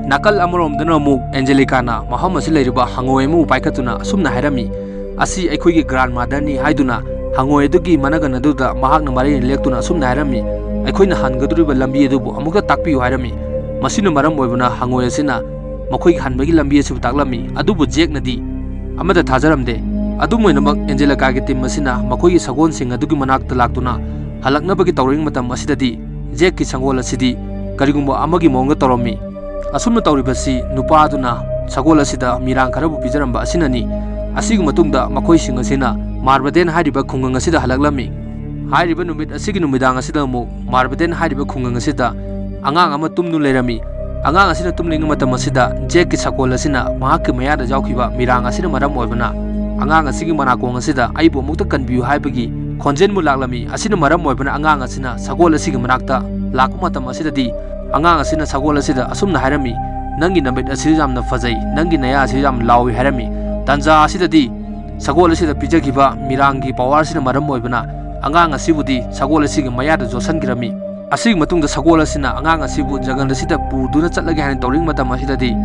ꯅꯥꯀꯜ ꯑꯃꯔꯣꯝꯗꯅ ꯑꯃꯨꯛ ꯑꯦꯟꯖꯦꯂꯤꯀꯥꯅ ꯃꯐꯝ ꯑꯁꯤꯗ ꯂꯩꯔꯤꯕ ꯍꯪꯉꯣꯏ ꯑꯃꯕꯨ ꯄꯥꯏꯈꯠꯇꯨꯅ ꯑꯁꯨꯝꯅ ꯍꯥꯏꯔꯝꯃꯤ, "ꯑꯁꯤ ꯑꯩꯈꯣꯏꯒꯤ ꯒ꯭ꯔꯥꯟ ꯃꯥꯗꯔꯅꯤ" ꯍꯥꯏꯗꯨꯅ ꯍꯪꯉꯣꯏ ꯑꯗꯨꯒꯤ ꯃꯅꯒꯟ ꯑꯗꯨꯗ ꯃꯍꯥꯛꯅ ꯃꯔꯩꯅ ꯂꯦꯛꯇꯨꯅ ꯑꯁꯨꯝꯅ ꯍꯥꯏꯔꯝꯃꯤ, "ꯑꯩꯈꯣꯏꯅ ꯍꯟꯒꯗꯧꯔꯤꯕ ꯂꯝꯕꯤ ꯑꯗꯨꯕꯨ ꯑꯃꯨꯛꯇ ꯇꯥꯛꯄꯤꯌꯨ" ꯍꯥꯏꯔꯝꯃꯤ꯫ ꯃꯁꯤꯅ ꯃꯔꯝ ꯑꯣꯏꯕꯅ ꯍꯪꯉꯣꯏ ꯑꯁꯤꯅ ꯃꯈꯣꯏꯒꯤ ꯍꯟꯕꯒꯤ ꯂꯝꯕꯤ ꯑꯁꯤꯕꯨ ꯇꯥꯛꯂꯝꯃꯤ, ꯑꯗꯨꯕꯨ ꯖꯦꯛꯅꯗꯤ ꯑꯃꯠꯇ ꯊꯥꯖꯔꯝꯗꯦ꯫ ꯑꯗꯨꯝ ꯑꯣꯏꯅꯃꯛ, ꯑꯦꯟꯖꯦꯂꯤꯀꯥꯒꯤ ꯇꯤꯝ ꯑꯁꯤꯅ ꯃꯈꯣꯏꯒꯤ ꯁꯒꯣꯜꯁꯤꯡ ꯑꯗꯨꯒꯤ ꯃꯅꯥꯛꯇ ꯂꯥꯛꯇꯨꯅ ꯍꯜꯂꯛꯅꯕꯒꯤ ꯇꯧꯔꯤꯉꯩ ꯃꯇꯝ ꯑꯁꯤꯗꯗꯤ ꯖꯦꯛꯀꯤ ꯁꯒꯣꯜ ꯑꯁꯤꯗꯤ ꯀꯔꯤꯒꯨꯝꯕ ꯑꯃꯒꯤ ꯃꯑꯣꯡꯗ ꯇꯧꯔꯝꯃꯤ꯫ ꯑꯁꯨꯝꯅ ꯇꯧꯔꯤꯕꯁꯤ ꯅꯨꯄꯥ ꯑꯗꯨꯅ ꯁꯒꯣꯜ ꯑꯁꯤꯗ ꯃꯤꯔꯥꯡ ꯈꯔꯕꯨ ꯄꯤꯖꯔꯝꯕ ꯑꯁꯤꯅꯅꯤ꯫ ꯑꯁꯤꯒꯤ ꯃꯇꯨꯡꯗ ꯃꯈꯣꯏꯁꯤꯡ ꯑꯁꯤꯅ ꯃꯥꯔꯕꯗꯦꯟ ꯍꯥꯏꯔꯤꯕ ꯈꯨꯡꯒꯪ ꯑꯁꯤꯗ ꯍꯜꯂꯛꯂꯝꯃꯤ꯫ ꯍꯥꯏꯔꯤꯕ ꯅꯨꯃꯤꯠ ꯑꯁꯤꯒꯤ ꯅꯨꯃꯤꯗꯥꯡ ꯑꯁꯤꯗ ꯑꯃꯨꯛ ꯃꯥꯔꯕꯗꯦꯟ ꯍꯥꯏꯔꯤꯕ ꯈꯨꯡꯒꯪ ꯑꯁꯤꯗ ꯑꯉꯥꯡ ꯑꯃ ꯇꯨꯝꯗꯨꯅ ꯂꯩꯔꯝꯃꯤ꯫ ꯑꯉꯥꯡ ꯑꯁꯤꯅ ꯇꯨꯝꯂꯤꯉꯩ ꯃꯇꯝ ꯑꯁꯤꯗ ꯖꯦꯛꯀꯤ ꯁꯒꯣꯜ ꯑꯁꯤꯅ ꯃꯍꯥꯛꯀꯤ ꯃꯌꯥꯗ ꯌꯥꯎꯈꯤꯕ ꯃꯤꯔꯥꯡ ꯑꯁꯤꯅ ꯃꯔꯝ ꯑꯣꯏꯕꯅ ꯑꯉꯥꯡ ꯑꯁꯤꯒꯤ ꯃꯅꯥꯀꯣꯡ ꯑꯁꯤꯗ "ꯑꯩꯕꯨ ꯑꯃꯨꯛꯇ ꯀꯟꯕꯤꯌꯨ" ꯍꯥꯏꯕꯒꯤ ꯈꯣꯟꯖꯦꯜꯕꯨ ꯂꯥꯛꯂꯝꯃꯤ꯫ ꯑꯁꯤꯅ ꯃꯔꯝ ꯑꯣꯏꯕꯅ ꯑꯉꯥꯡ ꯑꯁꯤꯅ ꯁꯒꯣꯜ ꯑꯁꯤꯒꯤ ꯃꯅꯥꯛꯇ ꯂꯥꯛꯄ ꯃꯇꯝ ꯑꯁꯤꯗꯗꯤ ꯑꯉꯥꯡ ꯑꯁꯤꯅ ꯁꯒꯣꯜ ꯑꯁꯤꯗ ꯑꯁꯨꯝꯅ ꯍꯥꯏꯔꯝꯃꯤ, "ꯅꯪꯒꯤ ꯅꯃꯤꯠ ꯑꯁꯤ ꯌꯥꯝꯅ ꯐꯖꯩ, ꯅꯪꯒꯤ ꯅꯌꯥ ꯑꯁꯤ ꯌꯥꯝꯅ ꯂꯥꯎꯏ" ꯍꯥꯏꯔꯝꯃꯤ꯫ ꯇꯥꯟꯖꯥ ꯑꯁꯤꯗꯗꯤ ꯁꯒꯣꯜ ꯑꯁꯤꯗ ꯄꯤꯖꯈꯤꯕ ꯃꯤꯔꯥꯡꯒꯤ ꯄꯋꯥꯔ ꯑꯁꯤꯅ ꯃꯔꯝ ꯑꯣꯏꯕꯅ ꯑꯉꯥꯡ ꯑꯁꯤꯕꯨꯗꯤ ꯁꯒꯣꯜ ꯑꯁꯤꯒꯤ ꯃꯌꯥꯗ ꯌꯣꯠꯁꯤꯟꯈꯤꯔꯝꯃꯤ꯫ ꯑꯁꯤꯒꯤ ꯃꯇꯨꯡꯗ ꯁꯒꯣꯜ ꯑꯁꯤꯅ ꯑꯉꯥꯡ ꯑꯁꯤꯕꯨ ꯖꯪꯒꯜ ꯑꯁꯤꯗ ꯄꯨꯗꯨꯅ ꯆꯠꯂꯒꯦ ꯍꯥꯏꯅ ꯇꯧꯔꯤꯉꯩ ꯃꯇꯝ ꯑꯁꯤꯗꯗꯤ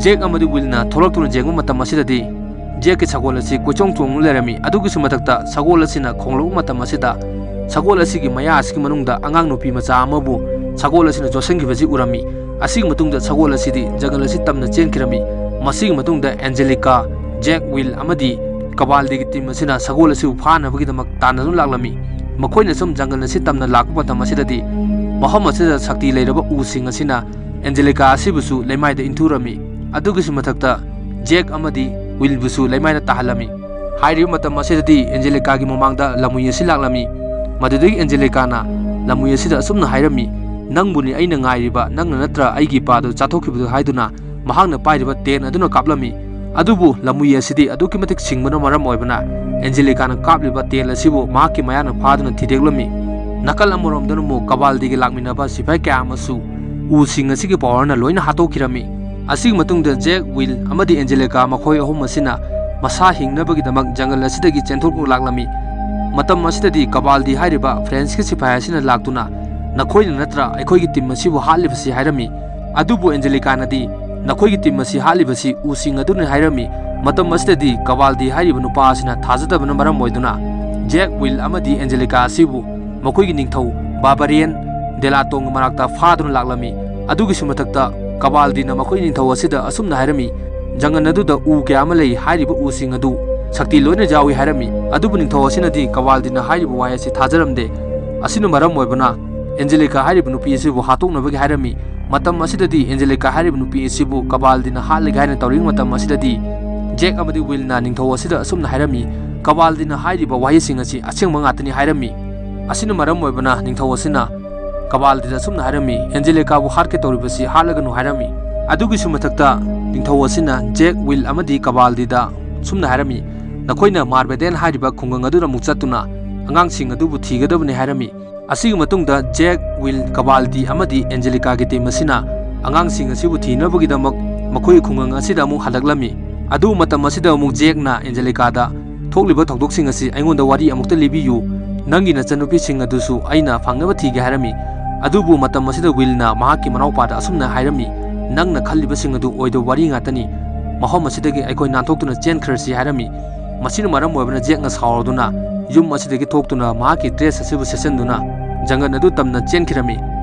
ꯖꯦꯛ ꯑꯃꯗꯤ ꯋꯤꯜꯅ ꯊꯣꯛꯂꯛꯇꯨꯅ ꯌꯦꯡꯕ ꯃꯇꯝ ꯑꯁꯤꯗꯗꯤ ꯖꯦꯛꯀꯤ ꯁꯒꯣꯜ ꯑꯁꯤ ꯀꯣꯏꯆꯣꯡ ꯆꯣꯡꯗꯨꯅ ꯂꯩꯔꯝꯃꯤ꯫ ꯑꯗꯨꯒꯤꯁꯨ ꯃꯊꯛꯇ ꯁꯒꯣꯜ ꯑꯁꯤꯅ ꯈꯣꯡꯂꯛꯄ ꯃꯇꯝ ꯑꯁꯤꯗ ꯁꯒꯣꯜ ꯑꯁꯤꯒꯤ ꯃꯌꯥ ꯑꯁꯤꯒꯤ ꯃꯅꯨꯡꯗ ꯑꯉꯥꯡ ꯅꯨꯄꯤ ꯃꯆꯥ ꯑꯃꯕꯨ ꯁꯒꯣꯜ ꯑꯁꯤꯅ ꯌꯣꯠꯁꯤꯟꯈꯤꯕꯁꯤ ꯎꯔꯝꯃꯤ꯫ ꯑꯁꯤꯒꯤ ꯃꯇꯨꯡꯗ ꯁꯒꯣꯜ ꯑꯁꯤꯗꯤ ꯖꯪꯒꯜ ꯑꯁꯤ ꯇꯝꯅ ꯆꯦꯟꯈꯤꯔꯝꯃꯤ꯫ ꯃꯁꯤꯒꯤ ꯃꯇꯨꯡꯗ ꯑꯦꯟꯖꯦꯂꯤꯀꯥ, ꯖꯦꯛ, ꯋꯤꯜ ꯑꯃꯗꯤ ꯀꯕꯥꯜꯗꯤꯒꯤ ꯇꯤꯝ ꯑꯁꯤꯅ ꯁꯒꯣꯜ ꯑꯁꯤꯕꯨ ꯐꯥꯅꯕꯒꯤꯗꯃꯛ ꯇꯥꯟꯅꯗꯨꯅ ꯂꯥꯛꯂꯝꯃꯤ꯫ ꯃꯈꯣꯏꯅ ꯁꯨꯝ ꯖꯪꯒꯜ ꯑꯁꯤ ꯇꯝꯅ ꯂꯥꯛꯄ ꯃꯇꯝ ꯑꯁꯤꯗꯗꯤ ꯃꯐꯝ ꯑꯁꯤꯗ ꯁꯛꯇꯤ ꯂꯩꯔꯕ ꯎꯁꯤꯡ ꯑꯁꯤꯅ ꯑꯦꯟꯖꯦꯂꯤꯀꯥ ꯑꯁꯤꯕꯨꯁꯨ ꯂꯩꯃꯥꯏꯗ ꯏꯟꯊꯨꯔꯝꯃꯤ꯫ ꯑꯗꯨꯒꯤꯁꯨ ꯃꯊꯛꯇ ꯖꯦꯛ ꯑꯃꯗꯤ ꯋꯤꯜꯕꯨꯁꯨ ꯂꯩꯃꯥꯏꯗ ꯇꯥꯍꯜꯂꯝꯃꯤ꯫ ꯍꯥꯏꯔꯤꯕ ꯃꯇꯝ ꯑꯁꯤꯗꯗꯤ ꯑꯦꯟꯖꯦꯂꯤꯀꯥꯒꯤ ꯃꯃꯥꯡꯗ ꯂꯝꯍꯨꯏ ꯑꯁꯤ ꯂꯥꯛꯂꯝꯃꯤ꯫ ꯃꯗꯨꯗꯒꯤ ꯑꯦꯟꯖꯦꯂꯤꯀꯥꯅ ꯂꯝꯃꯨꯏ ꯑꯁꯤꯗ ꯑꯁꯨꯝꯅ ꯍꯥꯏꯔꯝꯃꯤ, "ꯅꯪꯕꯨꯅꯤ ꯑꯩꯅ ꯉꯥꯏꯔꯤꯕ, ꯅꯪꯅ ꯅꯠꯇ꯭ꯔ ꯑꯩꯒꯤ ꯏꯄꯥꯗꯨ ꯆꯥꯊꯣꯛꯈꯤꯕꯗꯨ?" ꯍꯥꯏꯗꯨꯅ ꯃꯍꯥꯛꯅ ꯄꯥꯏꯔꯤꯕ ꯇꯦꯟ ꯑꯗꯨꯅ ꯀꯥꯞꯂꯝꯃꯤ꯫ ꯑꯗꯨꯕꯨ ꯂꯝꯃꯨꯏ ꯑꯁꯤꯗꯤ ꯑꯗꯨꯛꯀꯤ ꯃꯇꯤꯛ ꯁꯤꯡꯕꯅ ꯃꯔꯝ ꯑꯣꯏꯕꯅ ꯑꯦꯟꯖꯦꯂꯤꯀꯥꯅ ꯀꯥꯞꯂꯤꯕ ꯇꯦꯟ ꯑꯁꯤꯕꯨ ꯃꯍꯥꯛꯀꯤ ꯃꯌꯥꯅ ꯐꯥꯗꯨꯅ ꯊꯤꯗꯦꯛꯂꯝꯃꯤ꯫ ꯅꯥꯀꯜ ꯑꯃꯔꯣꯝꯗꯅ ꯑꯃꯨꯛ ꯀꯕꯥꯜꯗꯤꯒꯤ ꯂꯥꯛꯃꯤꯟꯅꯕ ꯁꯤꯐꯥꯏ ꯀꯌꯥ ꯑꯃꯁꯨ ꯎꯁꯤꯡ ꯑꯁꯤꯒꯤ ꯄꯋꯥꯔꯅ ꯂꯣꯏꯅ ꯍꯥꯠꯇꯣꯛꯈꯤꯔꯝꯃꯤ꯫ ꯑꯁꯤꯒꯤ ꯃꯇꯨꯡꯗ ꯖꯦꯛ, ꯋꯤꯜ ꯑꯃꯗꯤ ꯑꯦꯟꯖꯦꯂꯤꯀꯥ ꯃꯈꯣꯏ ꯑꯍꯨꯝ ꯑꯁꯤꯅ ꯃꯁꯥ ꯍꯤꯡꯅꯕꯒꯤꯗꯃꯛ ꯖꯪꯒꯜ ꯑꯁꯤꯗꯒꯤ ꯆꯦꯟꯊꯣꯛꯇꯨꯅ ꯂꯥꯛꯂꯝꯃꯤ꯫ ꯃꯇꯝ ꯑꯁꯤꯗꯗꯤ ꯀꯕꯥꯜꯗꯤ ꯍꯥꯏꯔꯤꯕ ꯐ꯭ꯔꯦꯟꯁꯀꯤ ꯁꯤꯐꯥꯏ ꯑꯁꯤꯅ ꯂꯥꯛꯇꯨꯅ, "ꯅꯈꯣꯏꯅ ꯅꯠꯇ꯭ꯔꯥ ꯑꯩꯈꯣꯏꯒꯤ ꯇꯤꯝ ꯑꯁꯤꯕꯨ ꯍꯥꯠꯂꯤꯕꯁꯤ?" ꯍꯥꯏꯔꯝꯃꯤ꯫ ꯑꯗꯨꯕꯨ ꯑꯦꯟꯖꯦꯂꯤꯀꯥꯅꯗꯤ, "ꯅꯈꯣꯏꯒꯤ ꯇꯤꯝ ꯑꯁꯤ ꯍꯥꯠꯂꯤꯕꯁꯤ ꯎꯁꯤꯡ ꯑꯗꯨꯅꯤ" ꯍꯥꯏꯔꯝꯃꯤ꯫ ꯃꯇꯝ ꯑꯁꯤꯗꯗꯤ ꯀꯕꯥꯜꯗꯤ ꯍꯥꯏꯔꯤꯕ ꯅꯨꯄꯥ ꯑꯁꯤꯅ ꯊꯥꯖꯗꯕꯅ ꯃꯔꯝ ꯑꯣꯏꯗꯨꯅ ꯖꯦꯛ, ꯋꯤꯜ ꯑꯃꯗꯤ ꯑꯦꯟꯖꯦꯂꯤꯀꯥ ꯑꯁꯤꯕꯨ ꯃꯈꯣꯏꯒꯤ ꯅꯤꯡꯊꯧ ꯕꯥꯕꯥꯔꯤꯌꯟ ꯗꯦꯂꯥꯇꯣꯡꯒꯤ ꯃꯅꯥꯛꯇ ꯐꯥꯗꯨꯅ ꯂꯥꯛꯂꯝꯃꯤ꯫ ꯑꯗꯨꯒꯤꯁꯨ ꯃꯊꯛꯇ ꯀꯕꯥꯜꯗꯤꯅ ꯃꯈꯣꯏ ꯅꯤꯡꯊꯧ ꯑꯁꯤꯗ ꯑꯁꯨꯝꯅ ꯍꯥꯏꯔꯝꯃꯤ, "ꯖꯪꯒꯜ ꯑꯗꯨꯗ ꯎ ꯀꯌꯥ ꯑꯃ ꯂꯩ, ꯍꯥꯏꯔꯤꯕ ꯎꯁꯤꯡ ꯑꯗꯨ ꯁꯛꯇꯤ ꯂꯣꯏꯅ ꯌꯥꯎꯏ" ꯍꯥꯏꯔꯝꯃꯤ꯫ ꯑꯗꯨꯕꯨ ꯅꯤꯡꯊꯧ ꯑꯁꯤꯅꯗꯤ ꯀꯕꯥꯜꯗꯤꯅ ꯍꯥꯏꯔꯤꯕ ꯋꯥꯍꯩ ꯑꯁꯤ ꯊꯥꯖꯔꯝꯗꯦ꯫ ꯑꯁꯤꯅ ꯃꯔꯝ ꯑꯣꯏꯕꯅ ꯑꯦꯟꯖꯦꯂꯤꯀꯥ ꯍꯥꯏꯔꯤꯕ ꯅꯨꯄꯤ ꯑꯁꯤꯕꯨ ꯍꯥꯠꯇꯣꯛꯅꯕꯒꯤ ꯍꯥꯏꯔꯝꯃꯤ꯫ ꯃꯇꯝ ꯑꯁꯤꯗꯗꯤ ꯑꯦꯟꯖꯦꯂꯤꯀꯥ ꯍꯥꯏꯔꯤꯕ ꯅꯨꯄꯤ ꯑꯁꯤꯕꯨ ꯀꯕꯥꯜꯗꯤꯅ ꯍꯥꯠꯂꯒꯦ ꯍꯥꯏꯅ ꯇꯧꯔꯤꯉꯩ ꯃꯇꯝ ꯑꯁꯤꯗꯗꯤ ꯖꯦꯛ ꯑꯃꯗꯤ ꯋꯤꯜꯅ ꯅꯤꯡꯊꯧ ꯑꯁꯤꯗ ꯑꯁꯨꯝꯅ ꯍꯥꯏꯔꯝꯃꯤ, "ꯀꯕꯥꯜꯗꯤꯅ ꯍꯥꯏꯔꯤꯕ ꯋꯥꯍꯩꯁꯤꯡ ꯑꯁꯤ ꯑꯁꯦꯡꯕ ꯉꯥꯛꯇꯅꯤ" ꯍꯥꯏꯔꯝꯃꯤ꯫ ꯑꯁꯤꯅ ꯃꯔꯝ ꯑꯣꯏꯕꯅ ꯅꯤꯡꯊꯧ ꯑꯁꯤꯅ ꯀꯕꯥꯜꯗꯤꯗ ꯑꯁꯨꯝꯅ ꯍꯥꯏꯔꯝꯃꯤ, "ꯑꯦꯟꯖꯦꯂꯤꯀꯥꯕꯨ ꯍꯥꯠꯀꯦ ꯇꯧꯔꯤꯕꯁꯤ ꯍꯥꯠꯂꯒꯅꯨ" ꯍꯥꯏꯔꯝꯃꯤ꯫ ꯑꯗꯨꯒꯤꯁꯨ ꯃꯊꯛꯇ ꯅꯤꯡꯊꯧ ꯑꯁꯤꯅ ꯖꯦꯛ, ꯋꯤꯜ ꯑꯃꯗꯤ ꯀꯕꯥꯜꯗꯤꯗ ꯁꯨꯝꯅ ꯍꯥꯏꯔꯝꯃꯤ, "ꯅꯈꯣꯏꯅ ꯃꯥꯔꯕꯦꯗꯦꯟ ꯍꯥꯏꯔꯤꯕ ꯈꯨꯡꯒꯪ ꯑꯗꯨꯗ ꯑꯃꯨꯛ ꯆꯠꯇꯨꯅ ꯑꯉꯥꯡꯁꯤꯡ ꯑꯗꯨꯕꯨ ꯊꯤꯒꯗꯕꯅꯤ" ꯍꯥꯏꯔꯝꯃꯤ꯫ ꯑꯁꯤꯒꯤ ꯃꯇꯨꯡꯗ ꯖꯦꯛ, ꯋꯤꯜ, ꯀꯕꯥꯜꯗꯤ ꯑꯃꯗꯤ ꯑꯦꯟꯖꯦꯂꯤꯀꯥꯒꯤ ꯇꯤꯝ ꯑꯁꯤꯅ ꯑꯉꯥꯡꯁꯤꯡ ꯑꯁꯤꯕꯨ ꯊꯤꯅꯕꯒꯤꯗꯃꯛ ꯃꯈꯣꯏꯒꯤ ꯈꯨꯡꯒꯪ ꯑꯁꯤꯗ ꯑꯃꯨꯛ ꯍꯜꯂꯛꯂꯝꯃꯤ꯫ ꯑꯗꯨ ꯃꯇꯝ ꯑꯁꯤꯗ ꯑꯃꯨꯛ ꯖꯦꯛꯅ ꯑꯦꯟꯖꯦꯂꯤꯀꯥꯗ, "ꯊꯣꯛꯂꯤꯕ ꯊꯧꯗꯣꯛꯁꯤꯡ ꯑꯁꯤ ꯑꯩꯉꯣꯟꯗ ꯋꯥꯔꯤ ꯑꯃꯨꯛꯇ ꯂꯤꯕꯤꯌꯨ, ꯅꯪꯒꯤ ꯅꯆꯟꯅꯨꯄꯤꯁꯤꯡ ꯑꯗꯨꯁꯨ ꯑꯩꯅ ꯐꯪꯅꯕ ꯊꯤꯒꯦ" ꯍꯥꯏꯔꯝꯃꯤ꯫ ꯑꯗꯨꯕꯨ ꯃꯇꯝ ꯑꯁꯤꯗ ꯋꯤꯜꯅ ꯃꯍꯥꯛꯀꯤ ꯃꯅꯥꯎꯄꯥꯗ ꯑꯁꯨꯝꯅ ꯍꯥꯏꯔꯝꯃꯤ, "ꯅꯪꯅ ꯈꯜꯂꯤꯕꯁꯤꯡ ꯑꯗꯨ ꯑꯣꯏꯗꯕ ꯋꯥꯔꯤ ꯉꯥꯛꯇꯅꯤ, ꯃꯐꯝ ꯑꯁꯤꯗꯒꯤ ꯑꯩꯈꯣꯏ ꯅꯥꯟꯊꯣꯛꯇꯨꯅ ꯆꯦꯟꯈ꯭ꯔꯁꯤ" ꯍꯥꯏꯔꯝꯃꯤ꯫ ꯃꯁꯤꯅ ꯃꯔꯝ ꯑꯣꯏꯕꯅ ꯖꯦꯛꯅ ꯁꯥꯎꯔꯗꯨꯅ ꯌꯨꯝ ꯑꯁꯤꯗꯒꯤ ꯊꯣꯛꯇꯨꯅ ꯃꯍꯥꯛꯀꯤ ꯗ꯭ꯔꯦꯁ ꯑꯁꯤꯕꯨ ꯁꯦꯠꯆꯟꯗꯨꯅ ꯖꯪꯒꯜ ꯑꯗꯨ ꯇꯝꯅ ꯆꯦꯟꯈꯤꯔꯝꯃꯤ꯫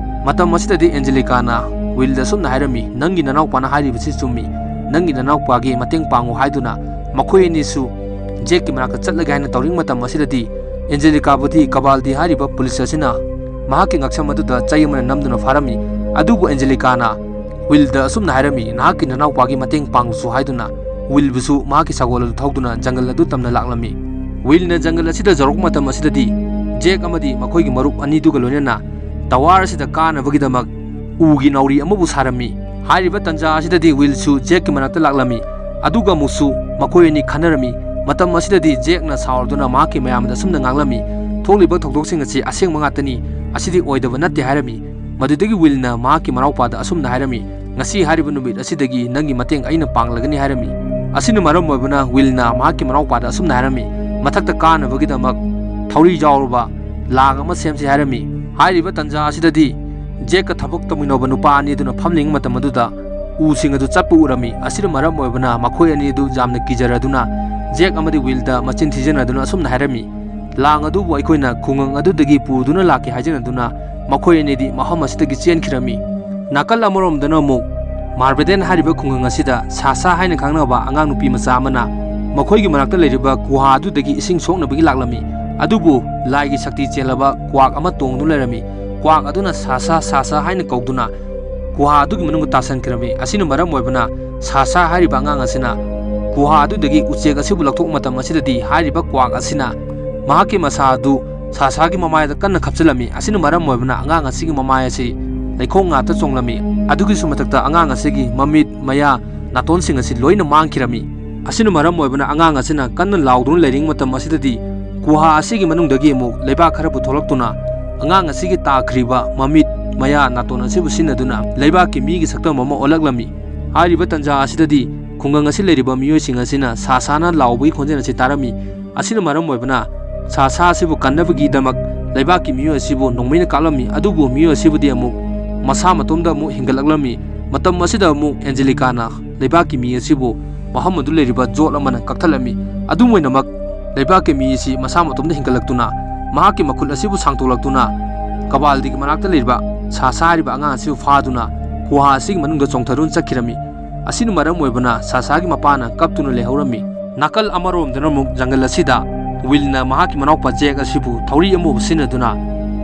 ꯃꯇꯝ ꯑꯁꯤꯗꯗꯤ ꯑꯦꯟꯖꯦꯂꯤꯀꯥꯅ ꯋꯤꯜꯗ ꯑꯁꯨꯝꯅ ꯍꯥꯏꯔꯝꯃꯤ, "ꯅꯪꯒꯤ ꯅꯅꯥꯎꯄꯥꯅ ꯍꯥꯏꯔꯤꯕꯁꯤ ꯆꯨꯝꯃꯤ, ꯅꯪꯒꯤ ꯅꯅꯥꯎꯄꯥꯒꯤ ꯃꯇꯦꯡ ꯄꯥꯡꯉꯨ" ꯍꯥꯏꯗꯨꯅ ꯃꯈꯣꯏ ꯑꯅꯤꯁꯨ ꯖꯦꯛꯀꯤ ꯃꯅꯥꯛꯇ ꯆꯠꯂꯒꯦ ꯍꯥꯏꯅ ꯇꯧꯔꯤꯉꯩ ꯃꯇꯝ ꯑꯁꯤꯗꯗꯤ ꯑꯦꯟꯖꯦꯂꯤꯀꯥꯕꯨꯗꯤ ꯀꯕꯥꯜꯗꯤ ꯍꯥꯏꯔꯤꯕ ꯄꯨꯂꯤꯁ ꯑꯁꯤꯅ ꯃꯍꯥꯛꯀꯤ ꯉꯛꯁꯝ ꯑꯗꯨꯗ ꯆꯩ ꯑꯃꯅ ꯅꯝꯗꯨꯅ ꯐꯥꯔꯝꯃꯤ꯫ ꯑꯗꯨꯕꯨ ꯑꯦꯟꯖꯦꯂꯤꯀꯥꯅ ꯋꯤꯜꯗ ꯑꯁꯨꯝꯅ ꯍꯥꯏꯔꯝꯃꯤ, "ꯅꯍꯥꯛꯀꯤ ꯅꯅꯥꯎꯄꯥꯒꯤ ꯃꯇꯦꯡ ꯄꯥꯡꯂꯨꯁꯨ" ꯍꯥꯏꯗꯨꯅ ꯋꯤꯜꯕꯨꯁꯨ ꯃꯍꯥꯛꯀꯤ ꯁꯒꯣꯜ ꯑꯗꯨ ꯊꯧꯗꯨꯅ ꯖꯪꯒꯜ ꯑꯗꯨ ꯇꯝꯅ ꯂꯥꯛꯂꯝꯃꯤ꯫ ꯋꯤꯜꯅ ꯖꯪꯒꯜ ꯑꯁꯤꯗ ꯌꯧꯔꯛꯄ ꯃꯇꯝ ꯑꯁꯤꯗꯗꯤ ꯖꯦꯛ ꯑꯃꯗꯤ ꯃꯈꯣꯏꯒꯤ ꯃꯔꯨꯞ ꯑꯅꯤꯗꯨꯒ ꯂꯣꯏꯅꯅ ꯇꯋꯥꯔ ꯑꯁꯤꯗ ꯀꯥꯅꯕꯒꯤꯗꯃꯛ ꯎꯒꯤ ꯅꯥꯎꯔꯤ ꯑꯃꯕꯨ ꯁꯥꯔꯝꯃꯤ꯫ ꯍꯥꯏꯔꯤꯕ ꯇꯟꯖꯥ ꯑꯁꯤꯗꯗꯤ ꯋꯤꯜꯁꯨ ꯖꯦꯛꯀꯤ ꯃꯅꯥꯛꯇ ꯂꯥꯛꯂꯝꯃꯤ꯫ ꯑꯗꯨꯒ ꯑꯃꯨꯛꯁꯨ ꯃꯈꯣꯏ ꯑꯅꯤ ꯈꯟꯅꯔꯝꯃꯤ꯫ ꯃꯇꯝ ꯑꯁꯤꯗꯗꯤ ꯖꯦꯛꯅ ꯁꯥꯎꯔꯗꯨꯅ ꯃꯍꯥꯛꯀꯤ ꯃꯌꯥꯝꯗ ꯑꯁꯨꯝꯅ ꯉꯥꯡꯂꯝꯃꯤ, "ꯊꯣꯛꯂꯤꯕ ꯊꯧꯗꯣꯛꯁꯤꯡ ꯑꯁꯤ ꯑꯁꯦꯡꯕ ꯉꯥꯛꯇꯅꯤ, ꯑꯁꯤꯗꯤ ꯑꯣꯏꯗꯕ ꯅꯠꯇꯦ" ꯍꯥꯏꯔꯝꯃꯤ꯫ ꯃꯗꯨꯗꯒꯤ ꯋꯤꯜꯅ ꯃꯍꯥꯛꯀꯤ ꯃꯅꯥꯎꯄꯥꯗ ꯑꯁꯨꯝꯅ ꯍꯥꯏꯔꯝꯃꯤ, "ꯉꯁꯤ ꯍꯥꯏꯔꯤꯕ ꯅꯨꯃꯤꯠ ꯑꯁꯤꯗꯒꯤ ꯅꯪꯒꯤ ꯃꯇꯦꯡ ꯑꯩꯅ ꯄꯥꯡꯂꯒꯅꯤ" ꯍꯥꯏꯔꯝꯃꯤ꯫ ꯑꯁꯤꯅ ꯃꯔꯝ ꯑꯣꯏꯕꯅ ꯋꯤꯜꯅ ꯃꯍꯥꯛꯀꯤ ꯃꯅꯥꯎꯄꯥꯗ ꯑꯁꯨꯝꯅ ꯍꯥꯏꯔꯝꯃꯤ, "ꯃꯊꯛꯇ ꯀꯥꯅꯕꯒꯤꯗꯃꯛ ꯊꯧꯔꯤ ꯌꯥꯎꯔꯕ ꯂꯥꯡ ꯑꯃ ꯁꯦꯝꯁꯤ" ꯍꯥꯏꯔꯝꯃꯤ꯫ ꯍꯥꯏꯔꯤꯕ ꯇꯟꯖꯥ ꯑꯁꯤꯗꯗꯤ ꯖꯦꯛꯀ ꯊꯕꯛ ꯇꯧꯃꯤꯟꯅꯕ ꯅꯨꯄꯥ ꯑꯅꯤ ꯑꯗꯨꯅ ꯐꯝꯂꯤꯉꯩ ꯃꯇꯝ ꯑꯗꯨꯗ ꯎꯁꯤꯡ ꯑꯗꯨ ꯆꯠꯄ ꯎꯔꯝꯃꯤ꯫ ꯑꯁꯤꯅ ꯃꯔꯝ ꯑꯣꯏꯕꯅ ꯃꯈꯣꯏ ꯑꯅꯤ ꯑꯗꯨ ꯌꯥꯝꯅ ꯀꯤꯖꯔꯗꯨꯅ ꯖꯦꯛ ꯑꯃꯗꯤ ꯋꯤꯜꯗ ꯃꯆꯤꯟ ꯊꯤꯖꯅꯗꯨꯅ ꯑꯁꯨꯝꯅ ꯍꯥꯏꯔꯝꯃꯤ, "ꯂꯥꯡ ꯑꯗꯨꯕꯨ ꯑꯩꯈꯣꯏꯅ ꯈꯨꯡꯒꯪ ꯑꯗꯨꯗꯒꯤ ꯄꯨꯗꯨꯅ ꯂꯥꯛꯀꯦ" ꯍꯥꯏꯖꯅꯗꯨꯅ ꯃꯈꯣꯏ ꯑꯅꯤꯗꯤ ꯃꯐꯝ ꯑꯁꯤꯗꯒꯤ ꯆꯦꯟꯈꯤꯔꯝꯃꯤ꯫ ꯅꯥꯀꯜ ꯑꯃꯔꯣꯝꯗꯅ ꯑꯃꯨꯛ ꯃꯥꯔꯕꯦꯗꯦꯟ ꯍꯥꯏꯔꯤꯕ ꯈꯨꯡꯒꯪ ꯑꯁꯤꯗ ꯁꯥꯁꯥ ꯍꯥꯏꯅ ꯈꯪꯅꯕ ꯑꯉꯥꯡ ꯅꯨꯄꯤ ꯃꯆꯥ ꯑꯃꯅ ꯃꯈꯣꯏꯒꯤ ꯃꯅꯥꯛꯇ ꯂꯩꯔꯤꯕ ꯒꯨꯍꯥ ꯑꯗꯨꯗꯒꯤ ꯏꯁꯤꯡ ꯁꯣꯛꯅꯕꯒꯤ ꯂꯥꯛꯂꯝꯃꯤ꯫ ꯑꯗꯨꯕꯨ ꯂꯥꯏꯒꯤ ꯁꯛꯇꯤ ꯆꯦꯜꯂꯕ ꯀ꯭ꯋꯥꯛ ꯑꯃ ꯇꯣꯡꯗꯨꯅ ꯂꯩꯔꯝꯃꯤ꯫ ꯀ꯭ꯋꯥꯛ ꯑꯗꯨꯅ "ꯁꯥꯁꯥ, ꯁꯥꯁꯥ" ꯍꯥꯏꯅ ꯀꯧꯗꯨꯅ ꯒꯨꯍꯥ ꯑꯗꯨꯒꯤ ꯃꯅꯨꯡꯗ ꯇꯥꯁꯟꯈꯤꯔꯝꯃꯤ꯫ ꯑꯁꯤꯅ ꯃꯔꯝ ꯑꯣꯏꯕꯅ ꯁꯥꯁꯥ ꯍꯥꯏꯔꯤꯕ ꯑꯉꯥꯡ ꯑꯁꯤꯅ ꯒꯨꯍꯥ ꯑꯗꯨꯗꯒꯤ ꯎꯆꯦꯛ ꯑꯁꯤꯕꯨ ꯂꯧꯊꯣꯛꯄ ꯃꯇꯝ ꯑꯁꯤꯗꯗꯤ ꯍꯥꯏꯔꯤꯕ ꯀ꯭ꯋꯥꯛ ꯑꯁꯤꯅ ꯃꯍꯥꯛꯀꯤ ꯃꯁꯥ ꯑꯗꯨ ꯁꯥꯁꯥꯒꯤ ꯃꯃꯥꯏꯗ ꯀꯟꯅ ꯈꯞꯆꯤꯜꯂꯝꯃꯤ꯫ ꯑꯁꯤꯅ ꯃꯔꯝ ꯑꯣꯏꯕꯅ ꯑꯉꯥꯡ ꯑꯁꯤꯒꯤ ꯃꯃꯥꯏ ꯑꯁꯤ ꯂꯩꯈꯣꯝ ꯉꯥꯛꯇ ꯆꯣꯡꯂꯝꯃꯤ꯫ ꯑꯗꯨꯒꯤꯁꯨ ꯃꯊꯛꯇ ꯑꯉꯥꯡ ꯑꯁꯤꯒꯤ ꯃꯃꯤꯠ, ꯃꯌꯥ, ꯅꯥꯇꯣꯟꯁꯤꯡ ꯑꯁꯤ ꯂꯣꯏꯅ ꯃꯥꯡꯈꯤꯔꯝꯃꯤ꯫ ꯑꯁꯤꯅ ꯃꯔꯝ ꯑꯣꯏꯕꯅ ꯑꯉꯥꯡ ꯑꯁꯤꯅ ꯀꯟꯅ ꯂꯥꯎꯗꯨꯅ ꯂꯩꯔꯤꯉꯩ ꯃꯇꯝ ꯑꯁꯤꯗꯗꯤ ꯒꯨꯍꯥ ꯑꯁꯤꯒꯤ ꯃꯅꯨꯡꯗꯒꯤ ꯑꯃꯨꯛ ꯂꯩꯕꯥꯛ ꯈꯔ ꯄꯨꯊꯣꯛꯂꯛꯇꯨꯅ ꯑꯉꯥꯡ ꯑꯁꯤꯒꯤ ꯇꯥꯈ꯭ꯔꯤꯕ ꯃꯃꯤꯠ, ꯃꯌꯥ, ꯅꯥꯇꯣꯟ ꯑꯁꯤꯕꯨ ꯁꯤꯖꯤꯟꯅꯗꯨꯅ ꯂꯩꯕꯥꯛꯀꯤ ꯃꯤꯒꯤ ꯁꯛꯇꯝ ꯑꯃ ꯑꯣꯜꯂꯛꯂꯝꯃꯤ꯫ ꯍꯥꯏꯔꯤꯕ ꯇꯟꯖꯥ ꯑꯁꯤꯗꯗꯤ ꯈꯨꯡꯒꯪ ꯑꯁꯤ ꯂꯩꯔꯤꯕ ꯃꯤꯑꯣꯏꯁꯤꯡ ꯑꯁꯤꯅ ꯁꯥꯁꯥꯅ ꯂꯥꯎꯕꯒꯤ ꯈꯣꯟꯖꯦꯜ ꯑꯁꯤ ꯇꯥꯔꯝꯃꯤ꯫ ꯑꯁꯤꯅ ꯃꯔꯝ ꯑꯣꯏꯕꯅ ꯁꯥꯁꯥ ꯑꯁꯤꯕꯨ ꯀꯟꯅꯕꯒꯤꯗꯃꯛ ꯂꯩꯕꯥꯛꯀꯤ ꯃꯤꯑꯣꯏ ꯑꯁꯤꯕꯨ ꯅꯣꯡꯃꯩꯅ ꯀꯥꯞꯂꯝꯃꯤ꯫ ꯑꯗꯨꯕꯨ ꯃꯤꯑꯣꯏ ꯑꯁꯤꯕꯨꯗꯤ ꯑꯃꯨꯛ ꯃꯁꯥ ꯃꯇꯣꯝꯗ ꯑꯃꯨꯛ ꯍꯤꯡꯒꯠꯂꯛꯂꯝꯃꯤ꯫ ꯃꯇꯝ ꯑꯁꯤꯗ ꯑꯃꯨꯛ ꯑꯦꯟꯖꯦꯂꯤꯀꯥꯅ ꯂꯩꯕꯥꯛꯀꯤ ꯃꯤ ꯑꯁꯤꯕꯨ ꯃꯐꯝ ꯑꯗꯨ ꯂꯩꯔꯤꯕ ꯖꯣꯠ ꯑꯃꯅ ꯀꯛꯊꯠꯂꯝꯃꯤ꯫ ꯑꯗꯨꯝ ꯑꯣꯏꯅꯃꯛ, ꯂꯩꯕꯥꯛꯀꯤ ꯃꯤ ꯑꯁꯤ ꯃꯁꯥ ꯃꯇꯣꯝꯗ ꯍꯤꯡꯒꯠꯂꯛꯇꯨꯅ ꯃꯍꯥꯛꯀꯤ ꯃꯈꯨꯠ ꯑꯁꯤꯕꯨ ꯁꯥꯡꯗꯣꯛꯂꯛꯇꯨꯅ ꯀꯕꯥꯜꯗꯤꯒꯤ ꯃꯅꯥꯛꯇ ꯂꯩꯔꯤꯕ ꯁꯥꯁꯥ ꯍꯥꯏꯔꯤꯕ ꯑꯉꯥꯡ ꯑꯁꯤꯕꯨ ꯐꯥꯗꯨꯅ ꯒꯨꯍꯥ ꯑꯁꯤꯒꯤ ꯃꯅꯨꯡꯗ ꯆꯣꯡꯊꯗꯨꯅ ꯆꯠꯈꯤꯔꯝꯃꯤ꯫ ꯑꯁꯤꯅ ꯃꯔꯝ ꯑꯣꯏꯕꯅ ꯁꯥꯁꯥꯒꯤ ꯃꯄꯥꯅ ꯀꯞꯇꯨꯅ ꯂꯩꯍꯧꯔꯝꯃꯤ꯫ ꯅꯥꯀꯜ ꯑꯃꯔꯣꯝꯗꯅ ꯑꯃꯨꯛ ꯖꯪꯒꯜ ꯑꯁꯤꯗ ꯋꯤꯜꯅ ꯃꯍꯥꯛꯀꯤ ꯃꯅꯥꯎꯄꯥ ꯖꯦꯛ ꯑꯁꯤꯕꯨ ꯊꯧꯔꯤ ꯑꯃꯕꯨ ꯁꯤꯖꯤꯟꯅꯗꯨꯅ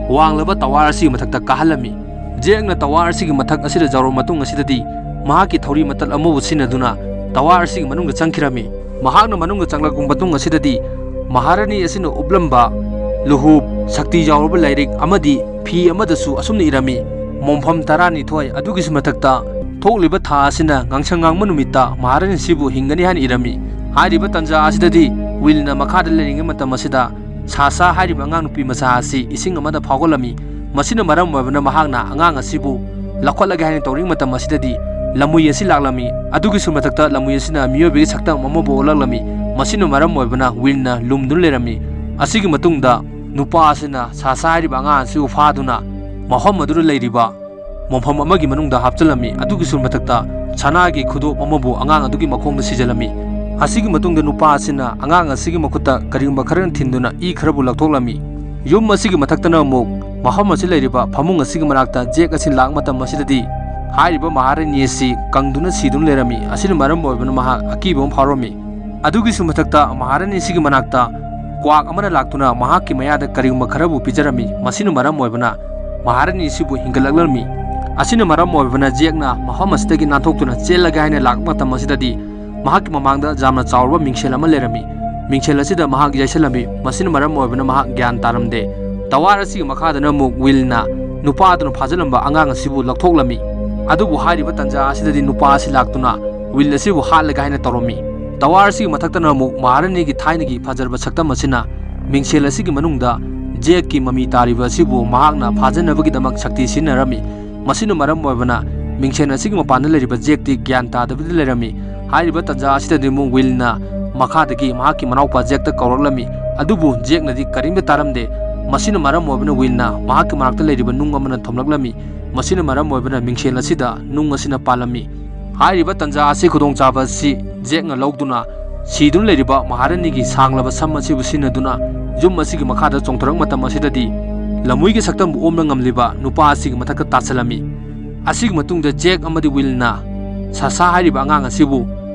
ꯋꯥꯡꯂꯕ ꯇꯋꯥꯔ ꯑꯁꯤꯒꯤ ꯃꯊꯛꯇ ꯀꯥꯍꯜꯂꯝꯃꯤ꯫ ꯖꯦꯛꯅ ꯇꯋꯥꯔ ꯑꯁꯤꯒꯤ ꯃꯊꯛ ꯑꯁꯤꯗ ꯌꯧꯔꯕ ꯃꯇꯨꯡ ꯑꯁꯤꯗꯗꯤ ꯃꯍꯥꯛꯀꯤ ꯊꯧꯔꯤ ꯃꯇꯠ ꯑꯃꯕꯨ ꯁꯤꯖꯤꯟꯅꯗꯨꯅ ꯇꯋꯥꯔ ꯑꯁꯤꯒꯤ ꯃꯅꯨꯡꯗ ꯆꯪꯈꯤꯔꯝꯃꯤ꯫ ꯃꯍꯥꯛꯅ ꯃꯅꯨꯡꯗ ꯆꯪꯂꯛꯄ ꯃꯇꯨꯡ ꯑꯁꯤꯗꯗꯤ ꯃꯍꯥꯔꯥꯅꯤ ꯑꯁꯤꯅ ꯎꯞꯂꯝꯕ ꯂꯨꯍꯨꯞ, ꯁꯛꯇꯤ ꯌꯥꯎꯔꯕ ꯂꯥꯏꯔꯤꯛ ꯑꯃꯗꯤ ꯐꯤ ꯑꯃꯗꯁꯨ ꯑꯁꯨꯝꯅ ꯏꯔꯝꯃꯤ, "ꯃꯣꯟꯐꯝ ꯇꯔꯥꯅꯤꯊꯣꯏ, ꯑꯗꯨꯒꯤꯁꯨ ꯃꯊꯛꯇ ꯊꯣꯛꯂꯤꯕ ꯊꯥ ꯑꯁꯤꯅ ꯉꯥꯡꯁꯪ ꯉꯥꯡꯕ ꯅꯨꯃꯤꯠꯇ ꯃꯍꯥꯔꯥꯅꯤꯁꯤꯕꯨ ꯍꯤꯡꯒꯅꯤ" ꯍꯥꯏꯅ ꯏꯔꯝꯃꯤ꯫ ꯍꯥꯏꯔꯤꯕ ꯇꯥꯟꯖꯥ ꯑꯁꯤꯗꯗꯤ ꯋꯤꯜꯅ ꯃꯈꯥꯗ ꯂꯩꯔꯤꯉꯩ ꯃꯇꯝ ꯑꯁꯤꯗ ꯁꯥꯁꯥ ꯍꯥꯏꯔꯤꯕ ꯑꯉꯥꯡ ꯅꯨꯄꯤ ꯃꯆꯥ ꯑꯁꯤ ꯏꯁꯤꯡ ꯑꯃꯗ ꯐꯥꯎꯒꯠꯂꯝꯃꯤ꯫ ꯃꯁꯤꯅ ꯃꯔꯝ ꯑꯣꯏꯕꯅ ꯃꯍꯥꯛꯅ ꯑꯉꯥꯡ ꯑꯁꯤꯕꯨ ꯂꯧꯈꯠꯂꯒꯦ ꯍꯥꯏꯅ ꯇꯧꯔꯤꯉꯩ ꯃꯇꯝ ꯑꯁꯤꯗꯗꯤ ꯂꯝꯃꯨꯏ ꯑꯁꯤ ꯂꯥꯛꯂꯝꯃꯤ꯫ ꯑꯗꯨꯒꯤꯁꯨ ꯃꯊꯛꯇ ꯂꯝꯃꯨꯏ ꯑꯁꯤꯅ ꯃꯤꯑꯣꯏꯕꯒꯤ ꯁꯛꯇꯝ ꯑꯃꯕꯨ ꯑꯣꯜꯂꯛꯂꯝꯃꯤ꯫ ꯃꯁꯤꯅ ꯃꯔꯝ ꯑꯣꯏꯕꯅ ꯋꯤꯜꯅ ꯂꯨꯝꯗꯨꯅ ꯂꯩꯔꯝꯃꯤ꯫ ꯑꯁꯤꯒꯤ ꯃꯇꯨꯡꯗ ꯅꯨꯄꯥ ꯑꯁꯤꯅ ꯁꯥꯁꯥ ꯍꯥꯏꯔꯤꯕ ꯑꯉꯥꯡ ꯑꯁꯤꯕꯨ ꯐꯥꯗꯨꯅ ꯃꯐꯝ ꯑꯗꯨꯗ ꯂꯩꯔꯤꯕ ꯃꯐꯝ ꯑꯃꯒꯤ ꯃꯅꯨꯡꯗ ꯍꯥꯞꯆꯤꯜꯂꯝꯃꯤ꯫ ꯑꯗꯨꯒꯤꯁꯨ ꯃꯊꯛꯇ ꯁꯅꯥꯒꯤ ꯈꯨꯗꯣꯞ ꯑꯃꯕꯨ ꯑꯉꯥꯡ ꯑꯗꯨꯒꯤ ꯃꯈꯣꯡꯗ ꯁꯤꯖꯤꯜꯂꯝꯃꯤ꯫ ꯑꯁꯤꯒꯤ ꯃꯇꯨꯡꯗ ꯅꯨꯄꯥ ꯑꯁꯤꯅ ꯑꯉꯥꯡ ꯑꯁꯤꯒꯤ ꯃꯈꯨꯠꯇ ꯀꯔꯤꯒꯨꯝꯕ ꯈꯔꯅ ꯊꯤꯟꯗꯨꯅ ꯏ ꯈꯔꯕꯨ ꯂꯧꯊꯣꯛꯂꯝꯃꯤ꯫ ꯌꯨꯝ ꯑꯁꯤꯒꯤ ꯃꯊꯛꯇꯅ ꯑꯃꯨꯛ ꯃꯐꯝ ꯑꯁꯤ ꯂꯩꯔꯤꯕ ꯐꯃꯨꯡ ꯑꯁꯤꯒꯤ ꯃꯅꯥꯛꯇ ꯖꯦꯛ ꯑꯁꯤ ꯂꯥꯛ ꯃꯇꯝ ꯑꯁꯤꯗꯗꯤ ꯍꯥꯏꯔꯤꯕ ꯃꯍꯥꯔꯥꯅꯤ ꯑꯁꯤ ꯀꯪꯗꯨꯅ ꯁꯤꯗꯨꯅ ꯂꯩꯔꯝꯃꯤ꯫ ꯑꯁꯤꯅ ꯃꯔꯝ ꯑꯣꯏꯕꯅ ꯃꯍꯥꯛ ꯑꯀꯤꯕ ꯑꯃ ꯐꯥꯎꯔꯝꯃꯤ꯫ ꯑꯗꯨꯒꯤꯁꯨ ꯃꯊꯛꯇ ꯃꯍꯥꯔꯥꯅꯤ ꯑꯁꯤꯒꯤ ꯃꯅꯥꯛꯇ ꯀ꯭ꯋꯥꯛ ꯑꯃꯅ ꯂꯥꯛꯇꯨꯅ ꯃꯍꯥꯛꯀꯤ ꯃꯌꯥꯗ ꯀꯔꯤꯒꯨꯝꯕ ꯈꯔꯕꯨ ꯄꯤꯖꯔꯝꯃꯤ꯫ ꯃꯁꯤꯅ ꯃꯔꯝ ꯑꯣꯏꯕꯅ ꯃꯍꯥꯔꯥꯅꯤ ꯑꯁꯤꯕꯨ ꯍꯤꯡꯒꯠꯂꯛꯂꯝꯃꯤ꯫ ꯑꯁꯤꯅ ꯃꯔꯝ ꯑꯣꯏꯕꯅ ꯖꯦꯛꯅ ꯃꯐꯝ ꯑꯁꯤꯗꯒꯤ ꯅꯥꯟꯊꯣꯛꯇꯨꯅ ꯆꯦꯜꯂꯒꯦ ꯍꯥꯏꯅ ꯂꯥꯛꯄ ꯃꯇꯝ ꯑꯁꯤꯗꯗꯤ ꯃꯍꯥꯛꯀꯤ ꯃꯃꯥꯡꯗ ꯌꯥꯝꯅ ꯆꯥꯎꯔꯕ ꯃꯤꯡꯁꯦꯜ ꯑꯃ ꯂꯩꯔꯝꯃꯤ꯫ ꯃꯤꯡꯁꯦꯜ ꯑꯁꯤꯗ ꯃꯍꯥꯛ ꯌꯩꯁꯜꯂꯝꯃꯤ꯫ ꯃꯁꯤꯅ ꯃꯔꯝ ꯑꯣꯏꯕꯅ ꯃꯍꯥꯛ ꯒ꯭ꯌꯥꯟ ꯇꯥꯔꯝꯗꯦ꯫ ꯇꯋꯥꯔ ꯑꯁꯤꯒꯤ ꯃꯈꯥꯗꯅ ꯑꯃꯨꯛ ꯋꯤꯜꯅ ꯅꯨꯄꯥ ꯑꯗꯨꯅ ꯐꯥꯖꯤꯜꯂꯝꯕ ꯑꯉꯥꯡ ꯑꯁꯤꯕꯨ ꯂꯧꯊꯣꯛꯂꯝꯃꯤ꯫ ꯑꯗꯨꯕꯨ ꯍꯥꯏꯔꯤꯕ ꯇꯥꯟꯖꯥ ꯑꯁꯤꯗꯗꯤ ꯅꯨꯄꯥ ꯑꯁꯤ ꯂꯥꯛꯇꯨꯅ ꯋꯤꯜ ꯑꯁꯤꯕꯨ ꯍꯥꯠꯂꯒꯦ ꯍꯥꯏꯅ ꯇꯧꯔꯝꯃꯤ꯫ ꯇꯋꯥꯔ ꯑꯁꯤꯒꯤ ꯃꯊꯛꯇꯅ ꯑꯃꯨꯛ ꯃꯍꯥꯔꯥꯅꯤꯒꯤ ꯊꯥꯏꯅꯒꯤ ꯐꯖꯔꯕ ꯁꯛꯇꯝ ꯑꯁꯤꯅ ꯃꯤꯡꯁꯦꯜ ꯑꯁꯤꯒꯤ ꯃꯅꯨꯡꯗ ꯖꯦꯛꯀꯤ ꯃꯃꯤ ꯇꯥꯔꯤꯕ ꯑꯁꯤꯕꯨ ꯃꯍꯥꯛꯅ ꯐꯥꯖꯅꯕꯒꯤꯗꯃꯛ ꯁꯛꯇꯤ ꯁꯤꯖꯤꯟꯅꯔꯝꯃꯤ꯫ ꯃꯁꯤꯅ ꯃꯔꯝ ꯑꯣꯏꯕꯅ ꯃꯤꯡꯁꯦꯜ ꯑꯁꯤꯒꯤ ꯃꯄꯥꯟꯗ ꯂꯩꯔꯤꯕ ꯖꯦꯛꯇꯤ ꯒ꯭ꯌꯥꯟ ꯇꯥꯗꯕꯤꯗ ꯂꯩꯔꯝꯃꯤ꯫ ꯍꯥꯏꯔꯤꯕ ꯇꯥꯟꯖꯥ ꯑꯁꯤꯗꯗꯤ ꯑꯃꯨꯛ ꯋꯤꯜꯅ ꯃꯈꯥꯗꯒꯤ ꯃꯍꯥꯛꯀꯤ ꯃꯅꯥꯎꯄꯥ ꯖꯦꯛꯇ ꯀꯧꯔꯛꯂꯝꯃꯤ꯫ ꯑꯗꯨꯕꯨ ꯖꯦꯛꯅꯗꯤ ꯀꯔꯤꯝꯇ ꯇꯥꯔꯝꯗꯦ꯫ ꯃꯁꯤꯅ ꯃꯔꯝ ꯑꯣꯏꯕꯅ ꯋꯤꯜꯅ ꯃꯍꯥꯛꯀꯤ ꯃꯅꯥꯛꯇ ꯂꯩꯔꯤꯕ ꯅꯨꯡ ꯑꯃꯅ ꯊꯣꯝꯂꯛꯂꯝꯃꯤ꯫ ꯃꯁꯤꯅ ꯃꯔꯝ ꯑꯣꯏꯕꯅ ꯃꯤꯡꯁꯦꯜ ꯑꯁꯤꯗ ꯅꯨꯡ ꯑꯁꯤꯅ ꯄꯥꯜꯂꯝꯃꯤ꯫ ꯍꯥꯏꯔꯤꯕ ꯇꯥꯟꯖꯥ ꯑꯁꯤ ꯈꯨꯗꯣꯡꯆꯥꯕ ꯑꯁꯤ ꯖꯦꯛꯅ ꯂꯧꯗꯨꯅ ꯁꯤꯗꯨꯅ ꯂꯩꯔꯤꯕ ꯃꯍꯥꯔꯥꯅꯤꯒꯤ ꯁꯥꯡꯂꯕ ꯁꯝ ꯑꯁꯤꯕꯨ ꯁꯤꯖꯤꯟꯅꯗꯨꯅ ꯌꯨꯝ ꯑꯁꯤꯒꯤ ꯃꯈꯥꯗ ꯆꯣꯡꯊꯔꯛꯄ ꯃꯇꯝ ꯑꯁꯤꯗꯗꯤ ꯂꯝꯃꯨꯏꯒꯤ ꯁꯛꯇꯝꯕꯨ ꯑꯣꯟꯕ ꯉꯝꯂꯤꯕ ꯅꯨꯄꯥ ꯑꯁꯤꯒꯤ ꯃꯊꯛꯇ ꯇꯥꯁꯤꯜꯂꯝꯃꯤ꯫ ꯑꯁꯤꯒꯤ ꯃꯇꯨꯡꯗ ꯖꯦꯛ ꯑꯃꯗꯤ ꯋꯤꯜꯅ ꯁꯥꯁꯥ ꯍꯥꯏꯔꯤꯕ ꯑꯉꯥꯡ ꯑꯁꯤꯕꯨ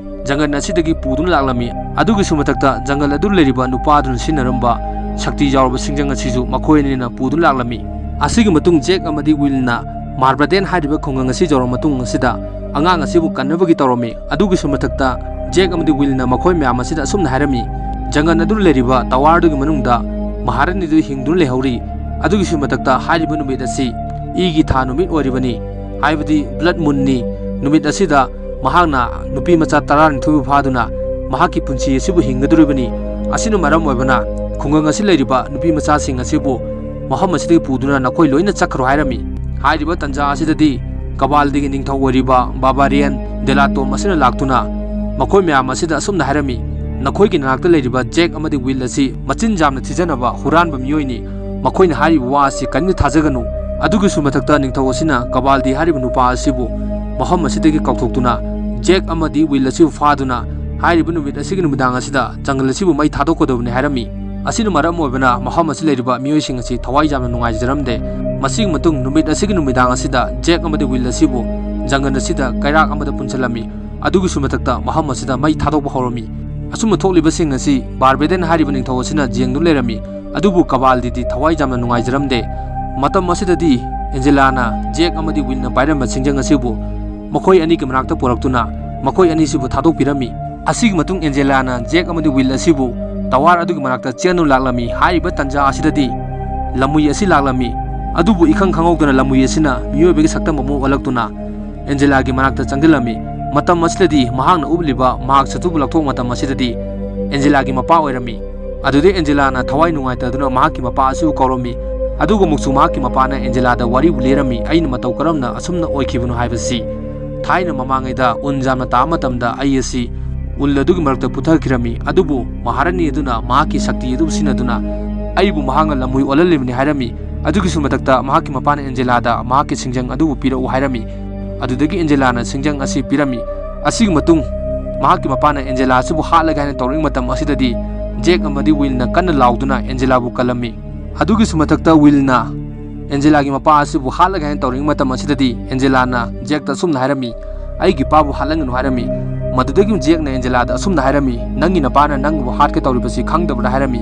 ꯖꯪꯒꯜ ꯑꯁꯤꯗꯒꯤ ꯄꯨꯗꯨꯅ ꯂꯥꯛꯂꯝꯃꯤ꯫ ꯑꯗꯨꯒꯤꯁꯨ ꯃꯊꯛꯇ ꯖꯪꯒꯜ ꯑꯗꯨ ꯂꯩꯔꯤꯕ ꯅꯨꯄꯥ ꯑꯗꯨꯅ ꯁꯤꯖꯤꯟꯅꯔꯝꯕ ꯁꯛꯇꯤ ꯌꯥꯎꯔꯕ ꯁꯤꯡꯖꯪ ꯑꯁꯤꯁꯨ ꯃꯈꯣꯏ ꯑꯅꯤꯅ ꯄꯨꯗꯨꯅ ꯂꯥꯛꯂꯝꯃꯤ꯫ ꯑꯁꯤꯒꯤ ꯃꯇꯨꯡ ꯖꯦꯛ ꯑꯃꯗꯤ ꯋꯤꯜꯅ ꯃꯥꯔꯕꯗꯦꯟ ꯍꯥꯏꯔꯤꯕ ꯈꯨꯡꯒꯪ ꯑꯁꯤ ꯌꯧꯔꯕ ꯃꯇꯨꯡ ꯑꯁꯤꯗ ꯑꯉꯥꯡ ꯑꯁꯤꯕꯨ ꯀꯟꯅꯕꯒꯤ ꯇꯧꯔꯝꯃꯤ꯫ ꯑꯗꯨꯒꯤꯁꯨ ꯃꯊꯛꯇ ꯖꯦꯛ ꯑꯃꯗꯤ ꯋꯤꯜꯅ ꯃꯈꯣꯏ ꯃꯌꯥꯝ ꯑꯁꯤꯗ ꯑꯁꯨꯝꯅ ꯍꯥꯏꯔꯝꯃꯤ, "ꯖꯪꯒꯜ ꯑꯗꯨ ꯂꯩꯔꯤꯕ ꯇꯋꯥꯔꯗꯨꯒꯤ ꯃꯅꯨꯡꯗ ꯃꯍꯥꯔꯥꯅꯤꯗꯨ ꯍꯤꯡꯗꯨꯅ ꯂꯩꯍꯧꯔꯤ꯫ ꯑꯗꯨꯒꯤꯁꯨ ꯃꯊꯛꯇ ꯍꯥꯏꯔꯤꯕ ꯅꯨꯃꯤꯠ ꯑꯁꯤ ꯏꯒꯤ ꯊꯥ ꯅꯨꯃꯤꯠ ꯑꯣꯏꯔꯤꯕꯅꯤ, ꯍꯥꯏꯕꯗꯤ blood moonꯅꯤ꯫ ꯅꯨꯃꯤꯠ ꯑꯁꯤꯗ ꯃꯍꯥꯛꯅ ꯅꯨꯄꯤ ꯃꯆꯥ ꯇꯔꯥꯅꯤꯊꯣꯏꯕꯨ ꯐꯥꯗꯨꯅ ꯃꯍꯥꯛꯀꯤ ꯄꯨꯟꯁꯤ ꯑꯁꯤꯕꯨ ꯍꯤꯡꯒꯗꯧꯔꯤꯕꯅꯤ꯫ ꯑꯁꯤꯅ ꯃꯔꯝ ꯑꯣꯏꯕꯅ ꯈꯨꯡꯒꯪ ꯑꯁꯤ ꯂꯩꯔꯤꯕ ꯅꯨꯄꯤ ꯃꯆꯥꯁꯤꯡ ꯑꯁꯤꯕꯨ ꯃꯐꯝ ꯑꯁꯤꯗꯒꯤ ꯄꯨꯗꯨꯅ ꯅꯈꯣꯏ ꯂꯣꯏꯅ ꯆꯠꯈ꯭ꯔꯣ ꯍꯥꯏꯔꯝꯃꯤ꯫ ꯍꯥꯏꯔꯤꯕ ꯇꯟꯖꯥ ꯑꯁꯤꯗꯗꯤ ꯀꯕꯥꯜꯗꯤꯒꯤ ꯅꯤꯡꯊꯧ ꯑꯣꯏꯔꯤꯕ ꯕꯥꯕꯥꯔꯤꯌꯟ ꯗꯦꯂꯥꯇꯣꯝ ꯑꯁꯤꯅ ꯂꯥꯛꯇꯨꯅ ꯃꯈꯣꯏ ꯃꯌꯥꯝ ꯑꯁꯤꯗ ꯑꯁꯨꯝꯅ ꯍꯥꯏꯔꯝꯃꯤ, "ꯅꯈꯣꯏꯒꯤ ꯅꯅꯥꯛꯇ ꯂꯩꯔꯤꯕ ꯖꯦꯛ ꯑꯃꯗꯤ ꯋꯤꯜ ꯑꯁꯤ ꯃꯆꯤꯟ ꯌꯥꯝꯅ ꯊꯤꯖꯅꯕ ꯍꯨꯔꯥꯟꯕ ꯃꯤꯑꯣꯏꯅꯤ꯫ ꯃꯈꯣꯏꯅ ꯍꯥꯏꯔꯤꯕ ꯋꯥ ꯑꯁꯤ ꯀꯔꯤꯝꯇ ꯊꯥꯖꯒꯅꯨ"꯫ ꯑꯗꯨꯒꯤꯁꯨ ꯃꯊꯛꯇ ꯅꯤꯡꯊꯧ ꯑꯁꯤꯅ ꯀꯕꯥꯜꯗꯤ ꯍꯥꯏꯔꯤꯕ ꯅꯨꯄꯥ ꯑꯁꯤꯕꯨ ꯃꯐꯝ ꯑꯁꯤꯗꯒꯤ ꯀꯥꯎꯊꯣꯛꯇꯨꯅ ꯖꯦꯛ ꯑꯃꯗꯤ ꯋꯤꯜ ꯑꯁꯤꯕꯨ ꯐꯥꯗꯨꯅ ꯍꯥꯏꯔꯤꯕ ꯅꯨꯃꯤꯠ ꯑꯁꯤꯒꯤ ꯅꯨꯃꯤꯗꯥꯡ ꯑꯁꯤꯗ ꯖꯪꯒꯜ ꯑꯁꯤꯕꯨ ꯃꯩ ꯊꯥꯗꯣꯛꯀꯗꯕꯅꯤ ꯍꯥꯏꯔꯝꯃꯤ꯫ ꯑꯁꯤꯅ ꯃꯔꯝ ꯑꯣꯏꯕꯅ ꯃꯐꯝ ꯑꯁꯤ ꯂꯩꯔꯤꯕ ꯃꯤꯑꯣꯏꯁꯤꯡ ꯑꯁꯤ ꯊꯋꯥꯏ ꯌꯥꯝꯅ ꯅꯨꯡꯉꯥꯏꯖꯔꯝꯗꯦ꯫ ꯃꯁꯤꯒꯤ ꯃꯇꯨꯡ ꯅꯨꯃꯤꯠ ꯑꯁꯤꯒꯤ ꯅꯨꯃꯤꯗꯥꯡ ꯑꯁꯤꯗ ꯖꯦꯛ ꯑꯃꯗꯤ ꯋꯤꯜ ꯑꯁꯤꯕꯨ ꯖꯪꯒꯜ ꯑꯁꯤꯗ ꯀꯩꯔꯥꯛ ꯑꯃꯗ ꯄꯨꯟꯁꯤꯜꯂꯝꯃꯤ꯫ ꯑꯗꯨꯒꯤꯁꯨ ꯃꯊꯛꯇ ꯃꯐꯝ ꯑꯁꯤꯗ ꯃꯩ ꯊꯥꯗꯣꯛꯄ ꯍꯧꯔꯝꯃꯤ꯫ ꯑꯁꯨꯝꯅ ꯊꯣꯛꯂꯤꯕꯁꯤꯡ ꯑꯁꯤ ꯕꯥꯔꯕꯦꯗꯟ ꯍꯥꯏꯔꯤꯕ ꯅꯤꯡꯊꯧ ꯑꯁꯤꯅ ꯌꯦꯡꯗꯨꯅ ꯂꯩꯔꯝꯃꯤ꯫ ꯑꯗꯨꯕꯨ ꯀꯕꯥꯜꯗꯤꯗꯤ ꯊꯋꯥꯏ ꯌꯥꯝꯅ ꯅꯨꯡꯉꯥꯏꯖꯔꯝꯗꯦ꯫ ꯃꯇꯝ ꯑꯁꯤꯗꯗꯤ ꯑꯦꯟꯖꯦꯂꯥꯅ ꯖꯦꯛ ꯑꯃꯗꯤ ꯋꯤꯜꯅ ꯄꯥꯏꯔꯝꯕ ꯁꯤꯡꯖꯪ ꯑꯁꯤꯕꯨ ꯃꯈꯣꯏ ꯑꯅꯤꯒꯤ ꯃꯅꯥꯛꯇ ꯄꯨꯔꯛꯇꯨꯅ ꯃꯈꯣꯏ ꯑꯅꯤꯁꯤꯕꯨ ꯊꯥꯗꯣꯛꯄꯤꯔꯝꯃꯤ꯫ ꯑꯁꯤꯒꯤ ꯃꯇꯨꯡ ꯑꯦꯟꯖꯦꯂꯥꯅ ꯖꯦꯛ ꯑꯃꯗꯤ ꯋꯤꯜ ꯑꯁꯤꯕꯨ ꯇꯋꯥꯔ ꯑꯗꯨꯒꯤ ꯃꯅꯥꯛꯇ ꯆꯦꯟꯗꯨꯅ ꯂꯥꯛꯂꯝꯃꯤ꯫ ꯍꯥꯏꯔꯤꯕ ꯇꯟꯖꯥ ꯑꯁꯤꯗꯗꯤ ꯂꯝꯃꯨꯏ ꯑꯁꯤ ꯂꯥꯛꯂꯝꯃꯤ꯫ ꯑꯗꯨꯕꯨ ꯏꯈꯪ ꯈꯪꯍꯧꯗꯅ ꯂꯝꯃꯨꯏ ꯑꯁꯤꯅ ꯃꯤꯑꯣꯏꯕꯒꯤ ꯁꯛꯇꯝ ꯑꯃ ꯑꯣꯜꯂꯛꯇꯨꯅ ꯑꯦꯟꯖꯦꯂꯥꯒꯤ ꯃꯅꯥꯛꯇ ꯆꯪꯁꯤꯜꯂꯝꯃꯤ꯫ ꯃꯇꯝ ꯑꯁꯤꯗꯗꯤ ꯃꯍꯥꯛꯅ ꯎꯞꯂꯤꯕ ꯃꯥꯛꯁ ꯑꯗꯨꯕꯨ ꯂꯧꯊꯣꯛ ꯃꯇꯝ ꯑꯁꯤꯗꯗꯤ ꯑꯦꯟꯖꯦꯂꯥꯒꯤ ꯃꯄꯥ ꯑꯣꯏꯔꯝꯃꯤ꯫ ꯑꯗꯨꯗꯩ ꯑꯦꯟꯖꯦꯂꯥꯅ ꯊꯋꯥꯏ ꯅꯨꯡꯉꯥꯏꯇꯗꯨꯅ ꯃꯍꯥꯛꯀꯤ ꯃꯄꯥ ꯑꯁꯤꯕꯨ ꯀꯧꯔꯝꯃꯤ꯫ ꯑꯗꯨꯒ ꯑꯃꯨꯛꯁꯨ ꯃꯍꯥꯛꯀꯤ ꯃꯄꯥꯅ ꯑꯦꯟꯖꯦꯂꯥꯗ ꯋꯥꯔꯤꯕꯨ ꯂꯤꯔꯝꯃꯤ, "ꯑꯩꯅ ꯃꯇꯧ ꯀꯔꯝꯅ ꯑꯁꯨꯝꯅ ꯑꯣꯏꯈꯤꯕꯅꯣ ꯍꯥꯏꯕꯁꯤ꯫ ꯊꯥꯏꯅ ꯃꯃꯥꯡꯉꯩꯗ ꯎꯟ ꯌꯥꯝꯅ ꯇꯥꯕ ꯃꯇꯝꯗ ꯑꯩ ꯑꯁꯤ ꯎꯟ ꯑꯗꯨꯒꯤ ꯃꯔꯛꯇ ꯄꯨꯊꯈꯤꯔꯝꯃꯤ, ꯑꯗꯨꯕꯨ ꯃꯍꯥꯔꯥꯅꯤ ꯑꯗꯨꯅ ꯃꯍꯥꯛꯀꯤ ꯁꯛꯇꯤ ꯑꯗꯨ ꯁꯤꯖꯤꯟꯅꯗꯨꯅ ꯑꯩꯕꯨ ꯃꯍꯥꯛꯅ ꯂꯝꯃꯨꯏ ꯑꯣꯜꯍꯜꯂꯤꯕꯅꯤ" ꯍꯥꯏꯔꯝꯃꯤ꯫ ꯑꯗꯨꯒꯤꯁꯨ ꯃꯊꯛꯇ ꯃꯍꯥꯛꯀꯤ ꯃꯄꯥꯅ ꯑꯦꯟꯖꯦꯂꯥꯗ ꯃꯍꯥꯛꯀꯤ ꯁꯤꯡꯖꯪ ꯑꯗꯨꯕꯨ ꯄꯤꯔꯛꯎ ꯍꯥꯏꯔꯝꯃꯤ꯫ ꯑꯗꯨꯗꯒꯤ ꯑꯦꯟꯖꯦꯂꯥꯅ ꯁꯤꯡꯖꯪ ꯑꯁꯤ ꯄꯤꯔꯝꯃꯤ꯫ ꯑꯁꯤꯒꯤ ꯃꯇꯨꯡ ꯃꯍꯥꯛꯀꯤ ꯃꯄꯥꯅ ꯑꯦꯟꯖꯦꯂꯥ ꯑꯁꯤꯕꯨ ꯍꯥꯠꯂꯒꯦ ꯍꯥꯏꯅ ꯇꯧꯔꯛꯏ ꯃꯇꯝ ꯑꯁꯤꯗꯗꯤ ꯖꯦꯛ ꯑꯃꯗꯤ ꯋꯤꯜꯅ ꯀꯟꯅ ꯂꯥꯎꯗꯨꯅ ꯑꯦꯟꯖꯦꯂꯥꯕꯨ ꯀꯜꯂꯝꯃꯤ꯫ ꯑꯗꯨꯒꯤꯁꯨ ꯃꯊꯛꯇ ꯋꯤꯜꯅ ꯑꯦꯟꯖꯦꯂꯥꯒꯤ ꯃꯄꯥ ꯑꯁꯤꯕꯨ ꯍꯥꯠꯂꯒꯦ ꯍꯥꯏꯅ ꯇꯧꯔꯤꯉꯩ ꯃꯇꯝ ꯑꯁꯤꯗꯗꯤ ꯑꯦꯟꯖꯦꯂꯥꯅ ꯖꯦꯛꯇ ꯑꯁꯨꯝꯅ ꯍꯥꯏꯔꯝꯃꯤ, "ꯑꯩꯒꯤ ꯏꯄꯥꯕꯨ ꯍꯥꯠꯍꯟꯒꯅꯨ" ꯍꯥꯏꯔꯝꯃꯤ꯫ ꯃꯗꯨꯗꯒꯤ ꯖꯦꯛꯅ ꯑꯦꯟꯖꯦꯂꯥꯗ ꯑꯁꯨꯝꯅ ꯍꯥꯏꯔꯝꯃꯤ, "ꯅꯪꯒꯤ ꯅꯄꯥꯅ ꯅꯪꯕꯨ ꯍꯥꯠꯀꯦ ꯇꯧꯔꯤꯕꯁꯤ ꯈꯪꯗꯕ꯭ꯔꯥ?" ꯍꯥꯏꯔꯝꯃꯤ꯫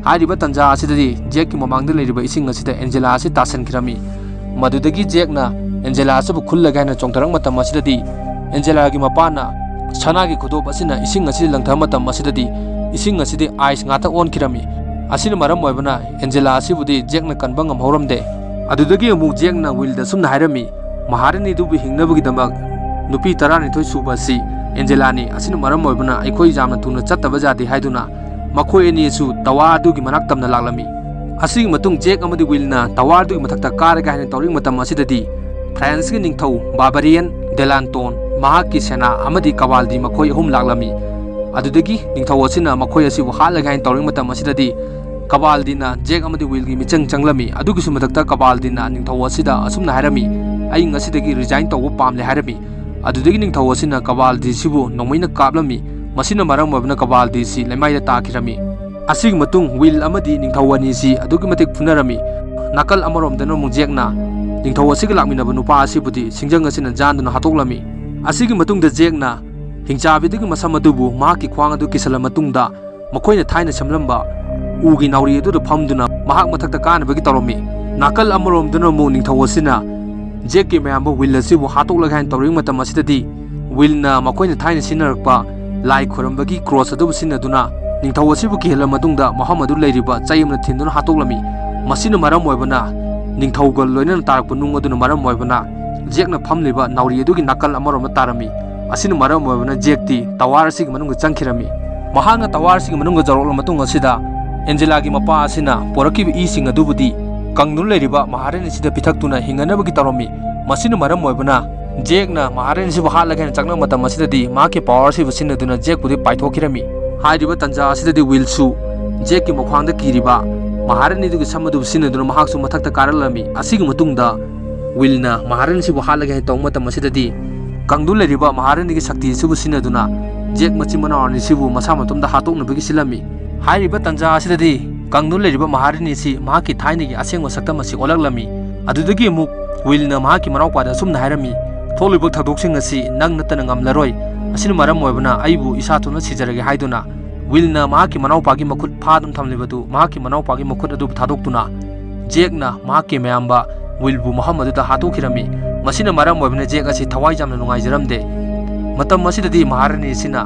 ꯍꯥꯏꯔꯤꯕ ꯇꯟꯖꯥ ꯑꯁꯤꯗꯗꯤ ꯖꯦꯛꯀꯤ ꯃꯃꯥꯡꯗ ꯂꯩꯔꯤꯕ ꯏꯁꯤꯡ ꯑꯁꯤꯗ ꯑꯦꯟꯖꯦꯂꯥ ꯑꯁꯤ ꯇꯥꯁꯟꯈꯤꯔꯝꯃꯤ꯫ ꯃꯗꯨꯗꯒꯤ ꯖꯦꯛꯅ ꯑꯦꯟꯖꯦꯂꯥ ꯑꯁꯤꯕꯨ ꯈꯨꯜꯂꯒꯦ ꯍꯥꯏꯅ ꯆꯣꯡꯊꯔꯛ ꯃꯇꯝ ꯑꯁꯤꯗꯗꯤ ꯑꯦꯟꯖꯦꯂꯥꯒꯤ ꯃꯄꯥꯅ ꯁꯅꯥꯒꯤ ꯈꯨꯗꯣꯞ ꯑꯁꯤꯅ ꯏꯁꯤꯡ ꯑꯁꯤꯗ ꯂꯪꯊꯕ ꯃꯇꯝ ꯑꯁꯤꯗꯗꯤ ꯏꯁꯤꯡ ꯑꯁꯤꯗꯤ ꯑꯥꯏꯁ ꯉꯥꯛꯇ ꯑꯣꯟꯈꯤꯔꯝꯃꯤ꯫ ꯑꯁꯤꯅ ꯃꯔꯝ ꯑꯣꯏꯕꯅ ꯑꯦꯟꯖꯦꯂꯥ ꯑꯁꯤꯕꯨꯗꯤ ꯖꯦꯛꯅ ꯀꯟꯕ ꯉꯝꯍꯧꯔꯝꯗꯦ꯫ ꯑꯗꯨꯗꯒꯤ ꯑꯃꯨꯛ ꯖꯦꯛꯅ ꯋꯤꯜꯗ ꯑꯁꯨꯝꯅ ꯍꯥꯏꯔꯝꯃꯤ, ꯃꯍꯥꯔꯥꯅꯤꯗꯨꯕꯨ ꯍꯤꯡꯅꯕꯒꯤꯗꯃꯛ ꯅꯨꯄꯤ ꯇꯔꯥꯅꯤꯊꯣꯏ ꯁꯨꯕ ꯑꯁꯤ ꯑꯦꯟꯖꯦꯂꯥꯅꯤ꯫ ꯑꯁꯤꯅ ꯃꯔꯝ ꯑꯣꯏꯕꯅ ꯑꯩꯈꯣꯏ ꯌꯥꯝꯅ ꯊꯨꯅ ꯆꯠꯇꯕ ꯌꯥꯗꯦ ꯍꯥꯏꯗꯨꯅ ꯃꯈꯣꯏ ꯑꯅꯤ ꯑꯁꯨ ꯇꯋꯥꯔꯗꯨꯒꯤ ꯃꯅꯥꯛ ꯇꯝꯅ ꯂꯥꯛꯂꯝꯃꯤ꯫ ꯑꯁꯤꯒꯤ ꯃꯇꯨꯡ ꯖꯦꯛ ꯑꯃꯗꯤ ꯋꯤꯜꯅ ꯇꯋꯥꯔꯗꯨꯒꯤ ꯃꯊꯛꯇ ꯀꯥꯔꯒꯦ ꯍꯥꯏꯅ ꯇꯧꯔꯤꯉꯩ ꯃꯇꯝ ꯑꯁꯤꯗꯗꯤ ꯐ꯭ꯔꯥꯟꯁꯀꯤ ꯅꯤꯡꯊꯧ ꯕꯥꯕꯔꯤꯌꯟ, ꯗꯦꯂꯥꯟꯇꯣꯟ, ꯃꯍꯥꯛꯀꯤ ꯁꯦꯅꯥ ꯑꯃꯗꯤ ꯀꯕꯥꯜꯗꯤ ꯃꯈꯣꯏ ꯑꯍꯨꯝ ꯂꯥꯛꯂꯝꯃꯤ꯫ ꯑꯗꯨꯗꯒꯤ ꯅꯤꯡꯊꯧ ꯑꯁꯤꯅ ꯃꯈꯣꯏ ꯑꯁꯤꯕꯨ ꯍꯥꯠꯂꯒꯦ ꯍꯥꯏꯅ ꯇꯧꯔꯤꯉꯩ ꯃꯇꯝ ꯑꯁꯤꯗꯗꯤ ꯀꯕꯥꯜꯗꯤꯅ ꯖꯦꯛ ꯑꯃꯗꯤ ꯋꯤꯜꯒꯤ ꯃꯤꯆꯪ ꯆꯪꯂꯝꯃꯤ꯫ ꯑꯗꯨꯒꯤꯁꯨ ꯃꯊꯛꯇ ꯀꯕꯥꯜꯗꯤꯅ ꯅꯤꯡꯊꯧ ꯑꯁꯤꯗ ꯑꯁꯨꯝꯅ ꯍꯥꯏꯔꯝꯃꯤ, "ꯑꯩ ꯉꯁꯤꯗꯒꯤ ꯔꯤꯖꯥꯏꯟ ꯇꯧꯕ ꯄꯥꯝꯂꯦ" ꯍꯥꯏꯔꯝꯃꯤ꯫ ꯑꯗꯨꯗꯒꯤ ꯅꯤꯡꯊꯧ ꯑꯁꯤꯅ ꯀꯕꯥꯜꯗꯤꯁꯤꯕꯨ ꯅꯣꯡꯃꯩꯅ ꯀꯥꯞꯂꯝꯃꯤ꯫ ꯃꯁꯤꯅ ꯃꯔꯝ ꯑꯣꯏꯕꯅ ꯀꯕꯥꯜꯗꯤꯁꯤ ꯂꯩꯃꯥꯏꯗ ꯇꯥꯈꯤꯔꯝꯃꯤ꯫ ꯑꯁꯤꯒꯤ ꯃꯇꯨꯡ ꯋꯤꯜ ꯑꯃꯗꯤ ꯅꯤꯡꯊꯧ ꯑꯅꯤꯁꯤ ꯑꯗꯨꯛꯀꯤ ꯃꯇꯤꯛ ꯐꯨꯅꯔꯝꯃꯤ꯫ ꯅꯥꯀꯜ ꯑꯃꯔꯣꯝꯗꯅ ꯑꯃꯨꯛ ꯖꯦꯛꯅ ꯅꯤꯡꯊꯧ ꯑꯁꯤꯒ ꯂꯥꯛꯃꯤꯟꯅꯕ ꯅꯨꯄꯥ ꯑꯁꯤꯕꯨꯗꯤ ꯁꯤꯡꯖꯪ ꯑꯁꯤꯅ ꯖꯥꯟꯗꯨꯅ ꯍꯥꯠꯇꯣꯛꯂꯝꯃꯤ꯫ ꯑꯁꯤꯒꯤ ꯃꯇꯨꯡꯗ ꯖꯦꯛꯅ ꯍꯤꯡꯆꯥꯕꯤꯗꯨꯒꯤ ꯃꯁꯝ ꯑꯗꯨꯕꯨ ꯃꯍꯥꯛꯀꯤ ꯈ꯭ꯋꯥꯡ ꯑꯗꯨ ꯀꯤꯁꯜꯂ ꯃꯇꯨꯡꯗ ꯃꯈꯣꯏꯅ ꯊꯥꯏꯅ ꯁꯦꯝꯂꯝꯕ ꯎꯒꯤ ꯅꯥꯎꯔꯤ ꯑꯗꯨꯗ ꯐꯝꯗꯨꯅ ꯃꯍꯥꯛ ꯃꯊꯛꯇ ꯀꯥꯅꯕꯒꯤ ꯇꯧꯔꯝꯃꯤ꯫ ꯅꯥꯀꯜ ꯑꯃꯔꯣꯝꯗꯅ ꯑꯃꯨꯛ ꯅꯤꯡꯊꯧ ꯑꯁꯤꯅ ꯖꯦꯛꯀꯤ ꯃꯌꯥꯝꯕ ꯋꯤꯜ ꯑꯁꯤꯕꯨ ꯍꯥꯠꯇꯣꯛꯂꯒꯦ ꯍꯥꯏꯅ ꯇꯧꯔꯤꯉꯩ ꯃꯇꯝ ꯑꯁꯤꯗꯗꯤ ꯋꯤꯜꯅ ꯃꯈꯣꯏꯅ ꯊꯥꯏꯅ ꯁꯤꯖꯤꯟꯅꯔꯛꯄ ꯂꯥꯏ ꯈꯣꯏꯔꯝꯕꯒꯤ ꯀ꯭ꯔꯣꯁ ꯑꯗꯨꯕꯨ ꯁꯤꯖꯤꯟꯅꯗꯨꯅ ꯅꯤꯡꯊꯧ ꯑꯁꯤꯕꯨ ꯀꯤꯍꯜꯂ ꯃꯇꯨꯡꯗ ꯃꯐꯝ ꯑꯗꯨ ꯂꯩꯔꯤꯕ ꯆꯩ ꯑꯃꯅ ꯊꯤꯟꯗꯨꯅ ꯍꯥꯠꯇꯣꯛꯂꯝꯃꯤ꯫ ꯃꯁꯤꯅ ꯃꯔꯝ ꯑꯣꯏꯕꯅ ꯅꯤꯡꯊꯧꯒ ꯂꯣꯏꯅꯅ ꯇꯥꯔꯛꯄ ꯅꯨꯡ ꯑꯗꯨꯅ ꯃꯔꯝ ꯑꯣꯏꯕꯅ ꯖꯦꯛꯅ ꯐꯝꯂꯤꯕ ꯅꯥꯎꯔꯤ ꯑꯗꯨꯒꯤ ꯅꯥꯀꯜ ꯑꯃꯔꯣꯝꯗ ꯇꯥꯔꯝꯃꯤ꯫ ꯑꯁꯤꯅ ꯃꯔꯝ ꯑꯣꯏꯕꯅ ꯖꯦꯛꯇꯤ ꯇꯋꯥꯔ ꯑꯁꯤꯒꯤ ꯃꯅꯨꯡꯗ ꯆꯪꯈꯤꯔꯝꯃꯤ꯫ ꯃꯍꯥꯛꯅ ꯇꯋꯥꯔ ꯑꯁꯤꯒꯤ ꯃꯅꯨꯡꯗ ꯌꯧꯔꯛꯂꯕ ꯃꯇꯨꯡ ꯑꯁꯤꯗ ꯑꯦꯟꯖꯦꯂꯥꯒꯤ ꯃꯄꯥ ꯑꯁꯤꯅ ꯄꯣꯔꯛꯈꯤꯕ ꯏꯁꯤꯡ ꯑꯗꯨꯕꯨꯗꯤ ꯀꯪꯗꯨꯅ ꯂꯩꯔꯤꯕ ꯃꯍꯥꯔꯥꯅꯤ ꯑꯁꯤꯗ ꯄꯤꯊꯛꯇꯨꯅ ꯍꯤꯡꯅꯅꯕꯒꯤ ꯇꯧꯔꯝꯃꯤ꯫ ꯃꯁꯤꯅ ꯃꯔꯝ ꯑꯣꯏꯕꯅ ꯖꯦꯛꯅ ꯃꯍꯥꯔꯥꯅꯤ ꯑꯁꯤꯕꯨ ꯍꯥꯠꯂꯒꯦ ꯍꯥꯏꯅ ꯆꯪꯂꯛꯄ ꯃꯇꯝ ꯑꯁꯤꯗꯗꯤ ꯃꯍꯥꯛꯀꯤ ꯄꯋꯥꯔ ꯑꯁꯤꯕꯨ ꯁꯤꯖꯤꯟꯅꯗꯨꯅ ꯖꯦꯛꯄꯨꯗꯤ ꯄꯥꯏꯊꯣꯛꯈꯤꯔꯝꯃꯤ꯫ ꯍꯥꯏꯔꯤꯕ ꯇꯟꯖꯥ ꯑꯁꯤꯗꯗꯤ ꯋꯤꯜꯁꯨ ꯖꯦꯛꯀꯤ ꯃꯈ꯭ꯋꯥꯡꯗ ꯀꯤꯔꯤꯕ ꯃꯍꯥꯔꯥꯅꯤꯗꯨꯒꯤ ꯁꯝ ꯑꯗꯨꯕꯨ ꯁꯤꯖꯤꯟꯅꯗꯨꯅ ꯃꯍꯥꯛꯁꯨ ꯃꯊꯛꯇ ꯀꯥꯔꯛꯂꯝꯃꯤ꯫ ꯑꯁꯤꯒꯤ ꯃꯇꯨꯡꯗ ꯋꯤꯜꯅ ꯃꯍꯥꯔꯥꯅꯤꯁꯤꯕꯨ ꯍꯥꯠꯂꯒꯦ ꯍꯥꯏꯅ ꯇꯧꯕ ꯃꯇꯝ ꯑꯁꯤꯗꯗꯤ ꯀꯪꯗꯨ ꯂꯩꯔꯤꯕ ꯃꯍꯥꯔꯥꯅꯤꯒꯤ ꯁꯛꯇꯤ ꯑꯁꯤꯕꯨ ꯁꯤꯖꯤꯟꯅꯗꯨꯅ ꯖꯦꯛ ꯃꯆꯤꯟ ꯃꯅꯥꯎ ꯑꯅꯤꯁꯤꯕꯨ ꯃꯁꯥ ꯃꯇꯣꯝꯗ ꯍꯥꯠꯇꯣꯛꯅꯕꯒꯤ ꯁꯤꯜꯂꯝꯃꯤ꯫ ꯍꯥꯏꯔꯤꯕ ꯇꯟꯖꯥ ꯑꯁꯤꯗꯗꯤ ꯀꯪꯗꯨ ꯂꯩꯔꯤꯕ ꯃꯍꯥꯔꯥꯅꯤ ꯑꯁꯤ ꯃꯍꯥꯛꯀꯤ ꯊꯥꯏꯅꯒꯤ ꯑꯁꯦꯡꯕ ꯁꯛꯇꯝ ꯑꯁꯤ ꯑꯣꯜꯂꯛꯂꯝꯃꯤ꯫ ꯑꯗꯨꯗꯒꯤ ꯑꯃꯨꯛ ꯋꯤꯜꯅ ꯃꯍꯥꯛꯀꯤ ꯃꯅꯥꯎꯄꯥꯗ ꯑꯁꯨꯝꯅ ꯍꯥꯏꯔꯝꯃꯤ, "ꯊꯣꯛꯂꯤꯕ ꯊꯧꯗꯣꯛꯁꯤꯡ ꯑꯁꯤ ꯅꯪ ꯅꯠꯇꯅ ꯉꯝꯂꯔꯣꯏ꯫ ꯑꯁꯤꯅ ꯃꯔꯝ ꯑꯣꯏꯕꯅ ꯑꯩꯕꯨ ꯏꯁꯥ ꯊꯨꯅ ꯁꯤꯖꯔꯒꯦ" ꯍꯥꯏꯗꯨꯅ ꯋꯤꯜꯅ ꯃꯍꯥꯛꯀꯤ ꯃꯅꯥꯎꯄꯥꯒꯤ ꯃꯈꯨꯠ ꯐꯥꯗꯨꯅ ꯊꯝꯂꯤꯕꯗꯨ ꯃꯍꯥꯛꯀꯤ ꯃꯅꯥꯎꯄꯥꯒꯤ ꯃꯈꯨꯠ ꯑꯗꯨꯕꯨ ꯊꯥꯗꯣꯛꯇꯨꯅ ꯖꯦꯛꯅ ꯃꯍꯥꯛꯀꯤ ꯃꯌꯥꯝꯕ ꯋꯤꯜꯕꯨ ꯃꯐꯝ ꯑꯗꯨꯗ ꯍꯥꯠꯇꯣꯛꯈꯤꯔꯝꯃꯤ꯫ ꯃꯁꯤꯅ ꯃꯔꯝ ꯑꯣꯏꯕꯅ ꯖꯦꯛ ꯑꯁꯤ ꯊꯋꯥꯏ ꯌꯥꯝꯅ ꯅꯨꯡꯉꯥꯏꯖꯔꯝꯗꯦ꯫ ꯃꯇꯝ ꯑꯁꯤꯗꯗꯤ ꯃꯍꯥꯔꯥꯅꯤ ꯑꯁꯤꯅ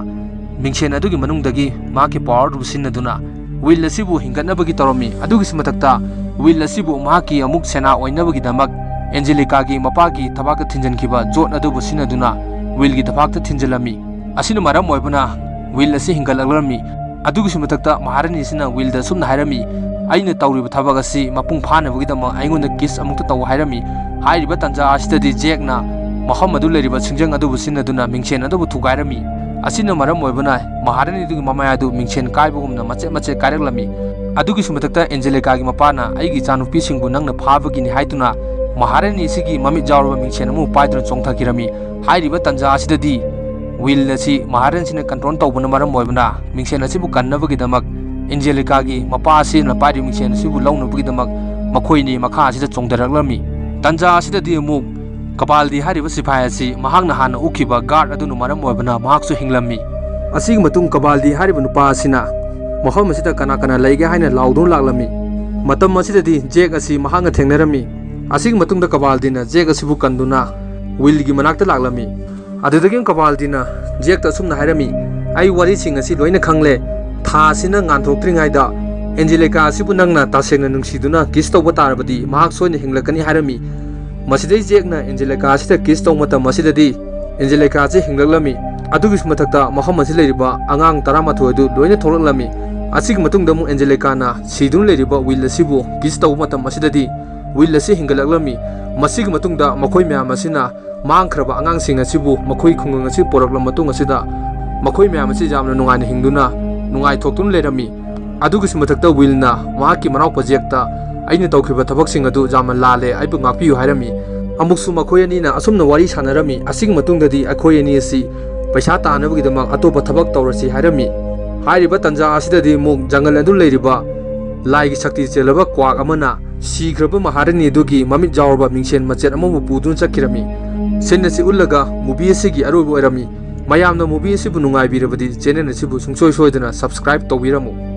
ꯃꯤꯡꯁꯦꯟ ꯑꯗꯨꯒꯤ ꯃꯅꯨꯡꯗꯒꯤ ꯃꯍꯥꯛꯀꯤ ꯄꯋꯥꯔ ꯑꯗꯨꯕꯨ ꯁꯤꯖꯤꯟꯅꯗꯨꯅ ꯋꯤꯜ ꯑꯁꯤꯕꯨ ꯍꯤꯡꯒꯠꯅꯕꯒꯤ ꯇꯧꯔꯝꯃꯤ꯫ ꯑꯗꯨꯒꯤꯁꯨ ꯃꯊꯛꯇ ꯋꯤꯜ ꯑꯁꯤꯕꯨ ꯃꯍꯥꯛꯀꯤ ꯑꯃꯨꯛ ꯁꯦꯅꯥ ꯑꯣꯏꯅꯕꯒꯤꯗꯃꯛ ꯑꯦꯟꯖꯦꯂꯤꯀꯥꯒꯤ ꯃꯄꯥꯒꯤ ꯊꯕꯥꯛꯇ ꯊꯤꯟꯖꯤꯟꯈꯤꯕ ꯖꯣꯠ ꯑꯗꯨꯕꯨ ꯁꯤꯖꯤꯟꯅꯗꯨꯅ ꯋꯤꯜꯒꯤ ꯊꯕꯥꯛꯇ ꯊꯤꯟꯖꯤꯜꯂꯝꯃꯤ꯫ ꯑꯁꯤꯅ ꯃꯔꯝ ꯑꯣꯏꯕꯅ ꯋꯤꯜ ꯑꯁꯤ ꯍꯤꯡꯒꯠꯂꯛꯂꯝꯃꯤ꯫ ꯑꯗꯨꯒꯤꯁꯨ ꯃꯊꯛꯇ ꯃꯍꯥꯔꯥꯅꯤ ꯑꯁꯤꯅ ꯋꯤꯜꯗ ꯑꯁꯨꯝꯅ ꯍꯥꯏꯔꯝꯃꯤ, "ꯑꯩꯅ ꯇꯧꯔꯤꯕ ꯊꯕꯛ ꯑꯁꯤ ꯃꯄꯨꯡ ꯐꯥꯅꯕꯒꯤꯗꯃꯛ ꯑꯩꯉꯣꯟꯗ ꯀꯤꯁ ꯑꯃꯨꯛꯇ ꯇꯧ" ꯍꯥꯏꯔꯝꯃꯤ꯫ ꯍꯥꯏꯔꯤꯕ ꯇꯥꯟꯖꯥ ꯑꯁꯤꯗꯗꯤ ꯖꯦꯛꯅ ꯃꯐꯝ ꯑꯗꯨ ꯂꯩꯔꯤꯕ ꯁꯤꯡꯖꯪ ꯑꯗꯨꯕꯨ ꯁꯤꯖꯤꯟꯅꯗꯨꯅ ꯃꯤꯡꯁꯦꯟ ꯑꯗꯨꯕꯨ ꯊꯨꯒꯥꯏꯔꯝꯃꯤ꯫ ꯑꯁꯤꯅ ꯃꯔꯝ ꯑꯣꯏꯕꯅ ꯃꯍꯥꯔꯥꯅꯤ ꯑꯗꯨꯒꯤ ꯃꯃꯥꯏ ꯑꯗꯨ ꯃꯤꯡꯁꯦꯟ ꯀꯥꯏꯕꯒꯨꯝꯅ ꯃꯆꯦꯠ ꯃꯆꯦꯠ ꯀꯥꯏꯔꯛꯂꯝꯃꯤ꯫ ꯑꯗꯨꯒꯤꯁꯨ ꯃꯊꯛꯇ ꯑꯦꯟꯖꯦꯂꯤꯀꯥꯒꯤ ꯃꯄꯥꯅ "ꯑꯩꯒꯤ ꯏꯆꯥꯅꯨꯄꯤꯁꯤꯡꯕꯨ ꯅꯪꯅ ꯐꯥꯕꯒꯤꯅꯤ" ꯍꯥꯏꯗꯨꯅ ꯃꯍꯥꯔꯥꯅꯤ ꯑꯁꯤꯒꯤ ꯃꯃꯤꯠ ꯌꯥꯎꯔꯕ ꯃꯤꯡꯁꯦꯟ ꯑꯃꯕꯨ ꯄꯥꯏꯗꯨꯅ ꯆꯣꯡꯊꯈꯤꯔꯝꯃꯤ꯫ ꯍꯥꯏꯔꯤꯕ ꯇꯥꯟꯖꯥ ꯑꯁꯤꯗꯗꯤ ꯋꯤꯜ ꯑꯁꯤ ꯃꯍꯥꯔꯥꯅꯤꯁꯤꯅ ꯀꯟꯇ꯭ꯔꯣꯜ ꯇꯧꯕꯅ ꯃꯔꯝ ꯑꯣꯏꯕꯅ ꯃꯤꯡꯁꯦꯟ ꯑꯁꯤꯕꯨ ꯀꯟꯅꯕꯒꯤꯗꯃꯛ ꯑꯦꯟꯖꯦꯂꯤꯀꯥꯒꯤ ꯃꯄꯥ ꯑꯁꯤꯅ ꯄꯥꯏꯔꯤꯕ ꯃꯤꯡꯁꯦꯟ ꯑꯁꯤꯕꯨ ꯂꯧꯅꯕꯒꯤꯗꯃꯛ ꯃꯈꯣꯏꯅꯤ ꯃꯈꯥ ꯑꯁꯤꯗ ꯆꯣꯡꯊꯔꯛꯂꯝꯃꯤ꯫ ꯇꯥꯟꯖꯥ ꯑꯁꯤꯗꯗꯤ ꯑꯃꯨꯛ ꯀꯕꯥꯜꯗꯤ ꯍꯥꯏꯔꯤꯕ ꯁꯤꯐꯥꯏ ꯑꯁꯤ ꯃꯍꯥꯛꯅ ꯍꯥꯟꯅ ꯑꯣꯛꯈꯤꯕ ꯒꯥꯔꯗ ꯑꯗꯨꯅ ꯃꯔꯝ ꯑꯣꯏꯕꯅ ꯃꯍꯥꯛꯁꯨ ꯍꯤꯡꯂꯝꯃꯤ꯫ ꯑꯁꯤꯒꯤ ꯃꯇꯨꯡ ꯀꯕꯥꯜꯗꯤ ꯍꯥꯏꯔꯤꯕ ꯅꯨꯄꯥ ꯑꯁꯤꯅ ꯃꯐꯝ ꯑꯁꯤꯗ ꯀꯅꯥ ꯀꯅꯥ ꯂꯩꯒꯦ ꯍꯥꯏꯅ ꯂꯥꯎꯗꯨꯅ ꯂꯥꯛꯂꯝꯃꯤ꯫ ꯃꯇꯝ ꯑꯁꯤꯗꯗꯤ ꯖꯦꯛ ꯑꯁꯤ ꯃꯍꯥꯛꯅ ꯊꯦꯡꯅꯔꯝꯃꯤ꯫ ꯑꯁꯤꯒꯤ ꯃꯇꯨꯡꯗ ꯀꯕꯥꯜꯗꯤꯅ ꯖꯦꯛ ꯑꯁꯤꯕꯨ ꯀꯟꯗꯨꯅ ꯋꯤꯜꯒꯤ ꯃꯅꯥꯛꯇ ꯂꯥꯛꯂꯝꯃꯤ꯫ ꯑꯗꯨꯗꯒꯤ ꯀꯕꯥꯜꯗꯤꯅ ꯖꯦꯛꯇ ꯑꯁꯨꯝꯅ ꯍꯥꯏꯔꯝꯃꯤ, "ꯑꯩ ꯋꯥꯔꯤꯁꯤꯡ ꯑꯁꯤ ꯂꯣꯏꯅ ꯈꯪꯂꯦ꯫ ꯊꯥ ꯑꯁꯤꯅ ꯉꯥꯟꯊꯣꯛꯇ꯭ꯔꯤꯉꯩꯗ ꯑꯦꯟꯖꯦꯂꯤꯀꯥ ꯑꯁꯤꯕꯨ ꯅꯪꯅ ꯇꯁꯦꯡꯅ ꯅꯨꯡꯁꯤꯗꯨꯅ ꯀꯤꯁ ꯇꯧꯕ ꯇꯥꯔꯕꯗꯤ ꯃꯍꯥꯛ ꯁꯣꯏꯅ ꯍꯤꯡꯂꯛꯀꯅꯤ" ꯍꯥꯏꯔꯝꯃꯤ꯫ ꯃꯁꯤꯗꯩ ꯖꯦꯛꯅ ꯑꯦꯟꯖꯦꯂꯤꯀꯥ ꯑꯁꯤꯗ ꯀꯤꯁ ꯇꯧꯕ ꯃꯇꯝ ꯑꯁꯤꯗꯗꯤ ꯑꯦꯟꯖꯦꯂꯤꯀꯥ ꯑꯁꯤ ꯍꯤꯡꯂꯛꯂꯝꯃꯤ꯫ ꯑꯗꯨꯒꯤꯁꯨ ꯃꯊꯛꯇ ꯃꯐꯝ ꯑꯁꯤ ꯂꯩꯔꯤꯕ ꯑꯉꯥꯡ ꯇꯔꯥꯃꯥꯊꯣꯏ ꯑꯗꯨ ꯂꯣꯏꯅ ꯊꯣꯛꯂꯛꯂꯝꯃꯤ꯫ ꯑꯁꯤꯒꯤ ꯃꯇꯨꯡꯗ ꯑꯃꯨꯛ ꯑꯦꯟꯖꯦꯂꯤꯀꯥꯅ ꯁꯤꯗꯨꯅ ꯂꯩꯔꯤꯕ ꯋꯤꯜ ꯑꯁꯤꯕꯨ ꯀꯤꯁ ꯇꯧꯕ ꯃꯇꯝ ꯑꯁꯤꯗꯗꯤ ꯋꯤꯜ ꯑꯁꯤ ꯍꯤꯡꯒꯠꯂꯛꯂꯝꯃꯤ꯫ ꯃꯁꯤꯒꯤ ꯃꯇꯨꯡꯗ ꯃꯈꯣꯏ ꯃꯌꯥꯝ ꯑꯁꯤꯅ ꯃꯥꯡꯈ꯭ꯔꯕ ꯑꯉꯥꯡꯁꯤꯡ ꯑꯁꯤꯕꯨ ꯃꯈꯣꯏ ꯈꯨꯡꯒꯪ ꯑꯁꯤ ꯄꯨꯔꯛꯂꯕ ꯃꯇꯨꯡ ꯑꯁꯤꯗ ꯃꯈꯣꯏ ꯃꯌꯥꯝ ꯑꯁꯤ ꯌꯥꯝꯅ ꯅꯨꯡꯉꯥꯏꯅ ꯍꯤꯡꯗꯨꯅ ꯅꯨꯡꯉꯥꯏꯊꯣꯛꯇꯨꯅ ꯂꯩꯔꯝꯃꯤ꯫ ꯑꯗꯨꯒꯤꯁꯨ ꯃꯊꯛꯇ ꯋꯤꯜꯅ ꯃꯍꯥꯛꯀꯤ ꯃꯅꯥꯎꯄꯥ ꯖꯦꯛꯇ, "ꯑꯩꯅ ꯇꯧꯈꯤꯕ ꯊꯕꯛꯁꯤꯡ ꯑꯗꯨ ꯌꯥꯝꯅ ꯂꯥꯜꯂꯦ, ꯑꯩꯕꯨ ꯉꯥꯛꯄꯤꯌꯨ" ꯍꯥꯏꯔꯝꯃꯤ꯫ ꯑꯃꯨꯛꯁꯨ ꯃꯈꯣꯏ ꯑꯅꯤꯅ ꯑꯁꯨꯝꯅ ꯋꯥꯔꯤ ꯁꯥꯟꯅꯔꯝꯃꯤ꯫ ꯑꯁꯤꯒꯤ ꯃꯇꯨꯡꯗꯗꯤ ꯑꯩꯈꯣꯏ ꯑꯅꯤ ꯑꯁꯤ ꯄꯩꯁꯥ ꯇꯥꯟꯅꯕꯒꯤꯗꯃꯛ ꯑꯇꯣꯞꯄ ꯊꯕꯛ ꯇꯧꯔꯁꯤ ꯍꯥꯏꯔꯝꯃꯤ꯫ ꯍꯥꯏꯔꯤꯕ ꯇꯥꯟꯖꯥ ꯑꯁꯤꯗꯗꯤ ꯑꯃꯨꯛ ꯖꯪꯒꯜ ꯑꯗꯨ ꯂꯩꯔꯤꯕ ꯂꯥꯏꯒꯤ ꯁꯛꯇꯤ ꯆꯦꯜꯂꯕ ꯀ꯭ꯋꯥꯛ ꯑꯃꯅ ꯁꯤꯈ꯭ꯔꯕ ꯃꯍꯥꯔꯥꯅꯤ ꯑꯗꯨꯒꯤ ꯃꯃꯤꯠ ꯌꯥꯎꯔꯕ ꯃꯤꯡꯁꯦꯟ ꯃꯆꯦꯠ ꯑꯃꯕꯨ ꯄꯨꯗꯨꯅ ꯆꯠꯈꯤꯔꯝꯃꯤ꯫ ꯁꯤꯟ ꯑꯁꯤ ꯎꯠꯂꯒ movie ꯑꯁꯤꯒꯤ ꯑꯔꯣꯏꯕ ꯑꯣꯏꯔꯝꯃꯤ꯫ ꯃꯌꯥꯝꯅ movie ꯑꯁꯤꯕꯨ ꯅꯨꯡꯉꯥꯏꯕꯤꯔꯕꯗꯤ channel ꯑꯁꯤꯕꯨ ꯁꯨꯡꯁꯣꯏ ꯁꯣꯏꯗꯅ subscribe ꯇꯧꯕꯤꯔꯝꯃꯨ꯫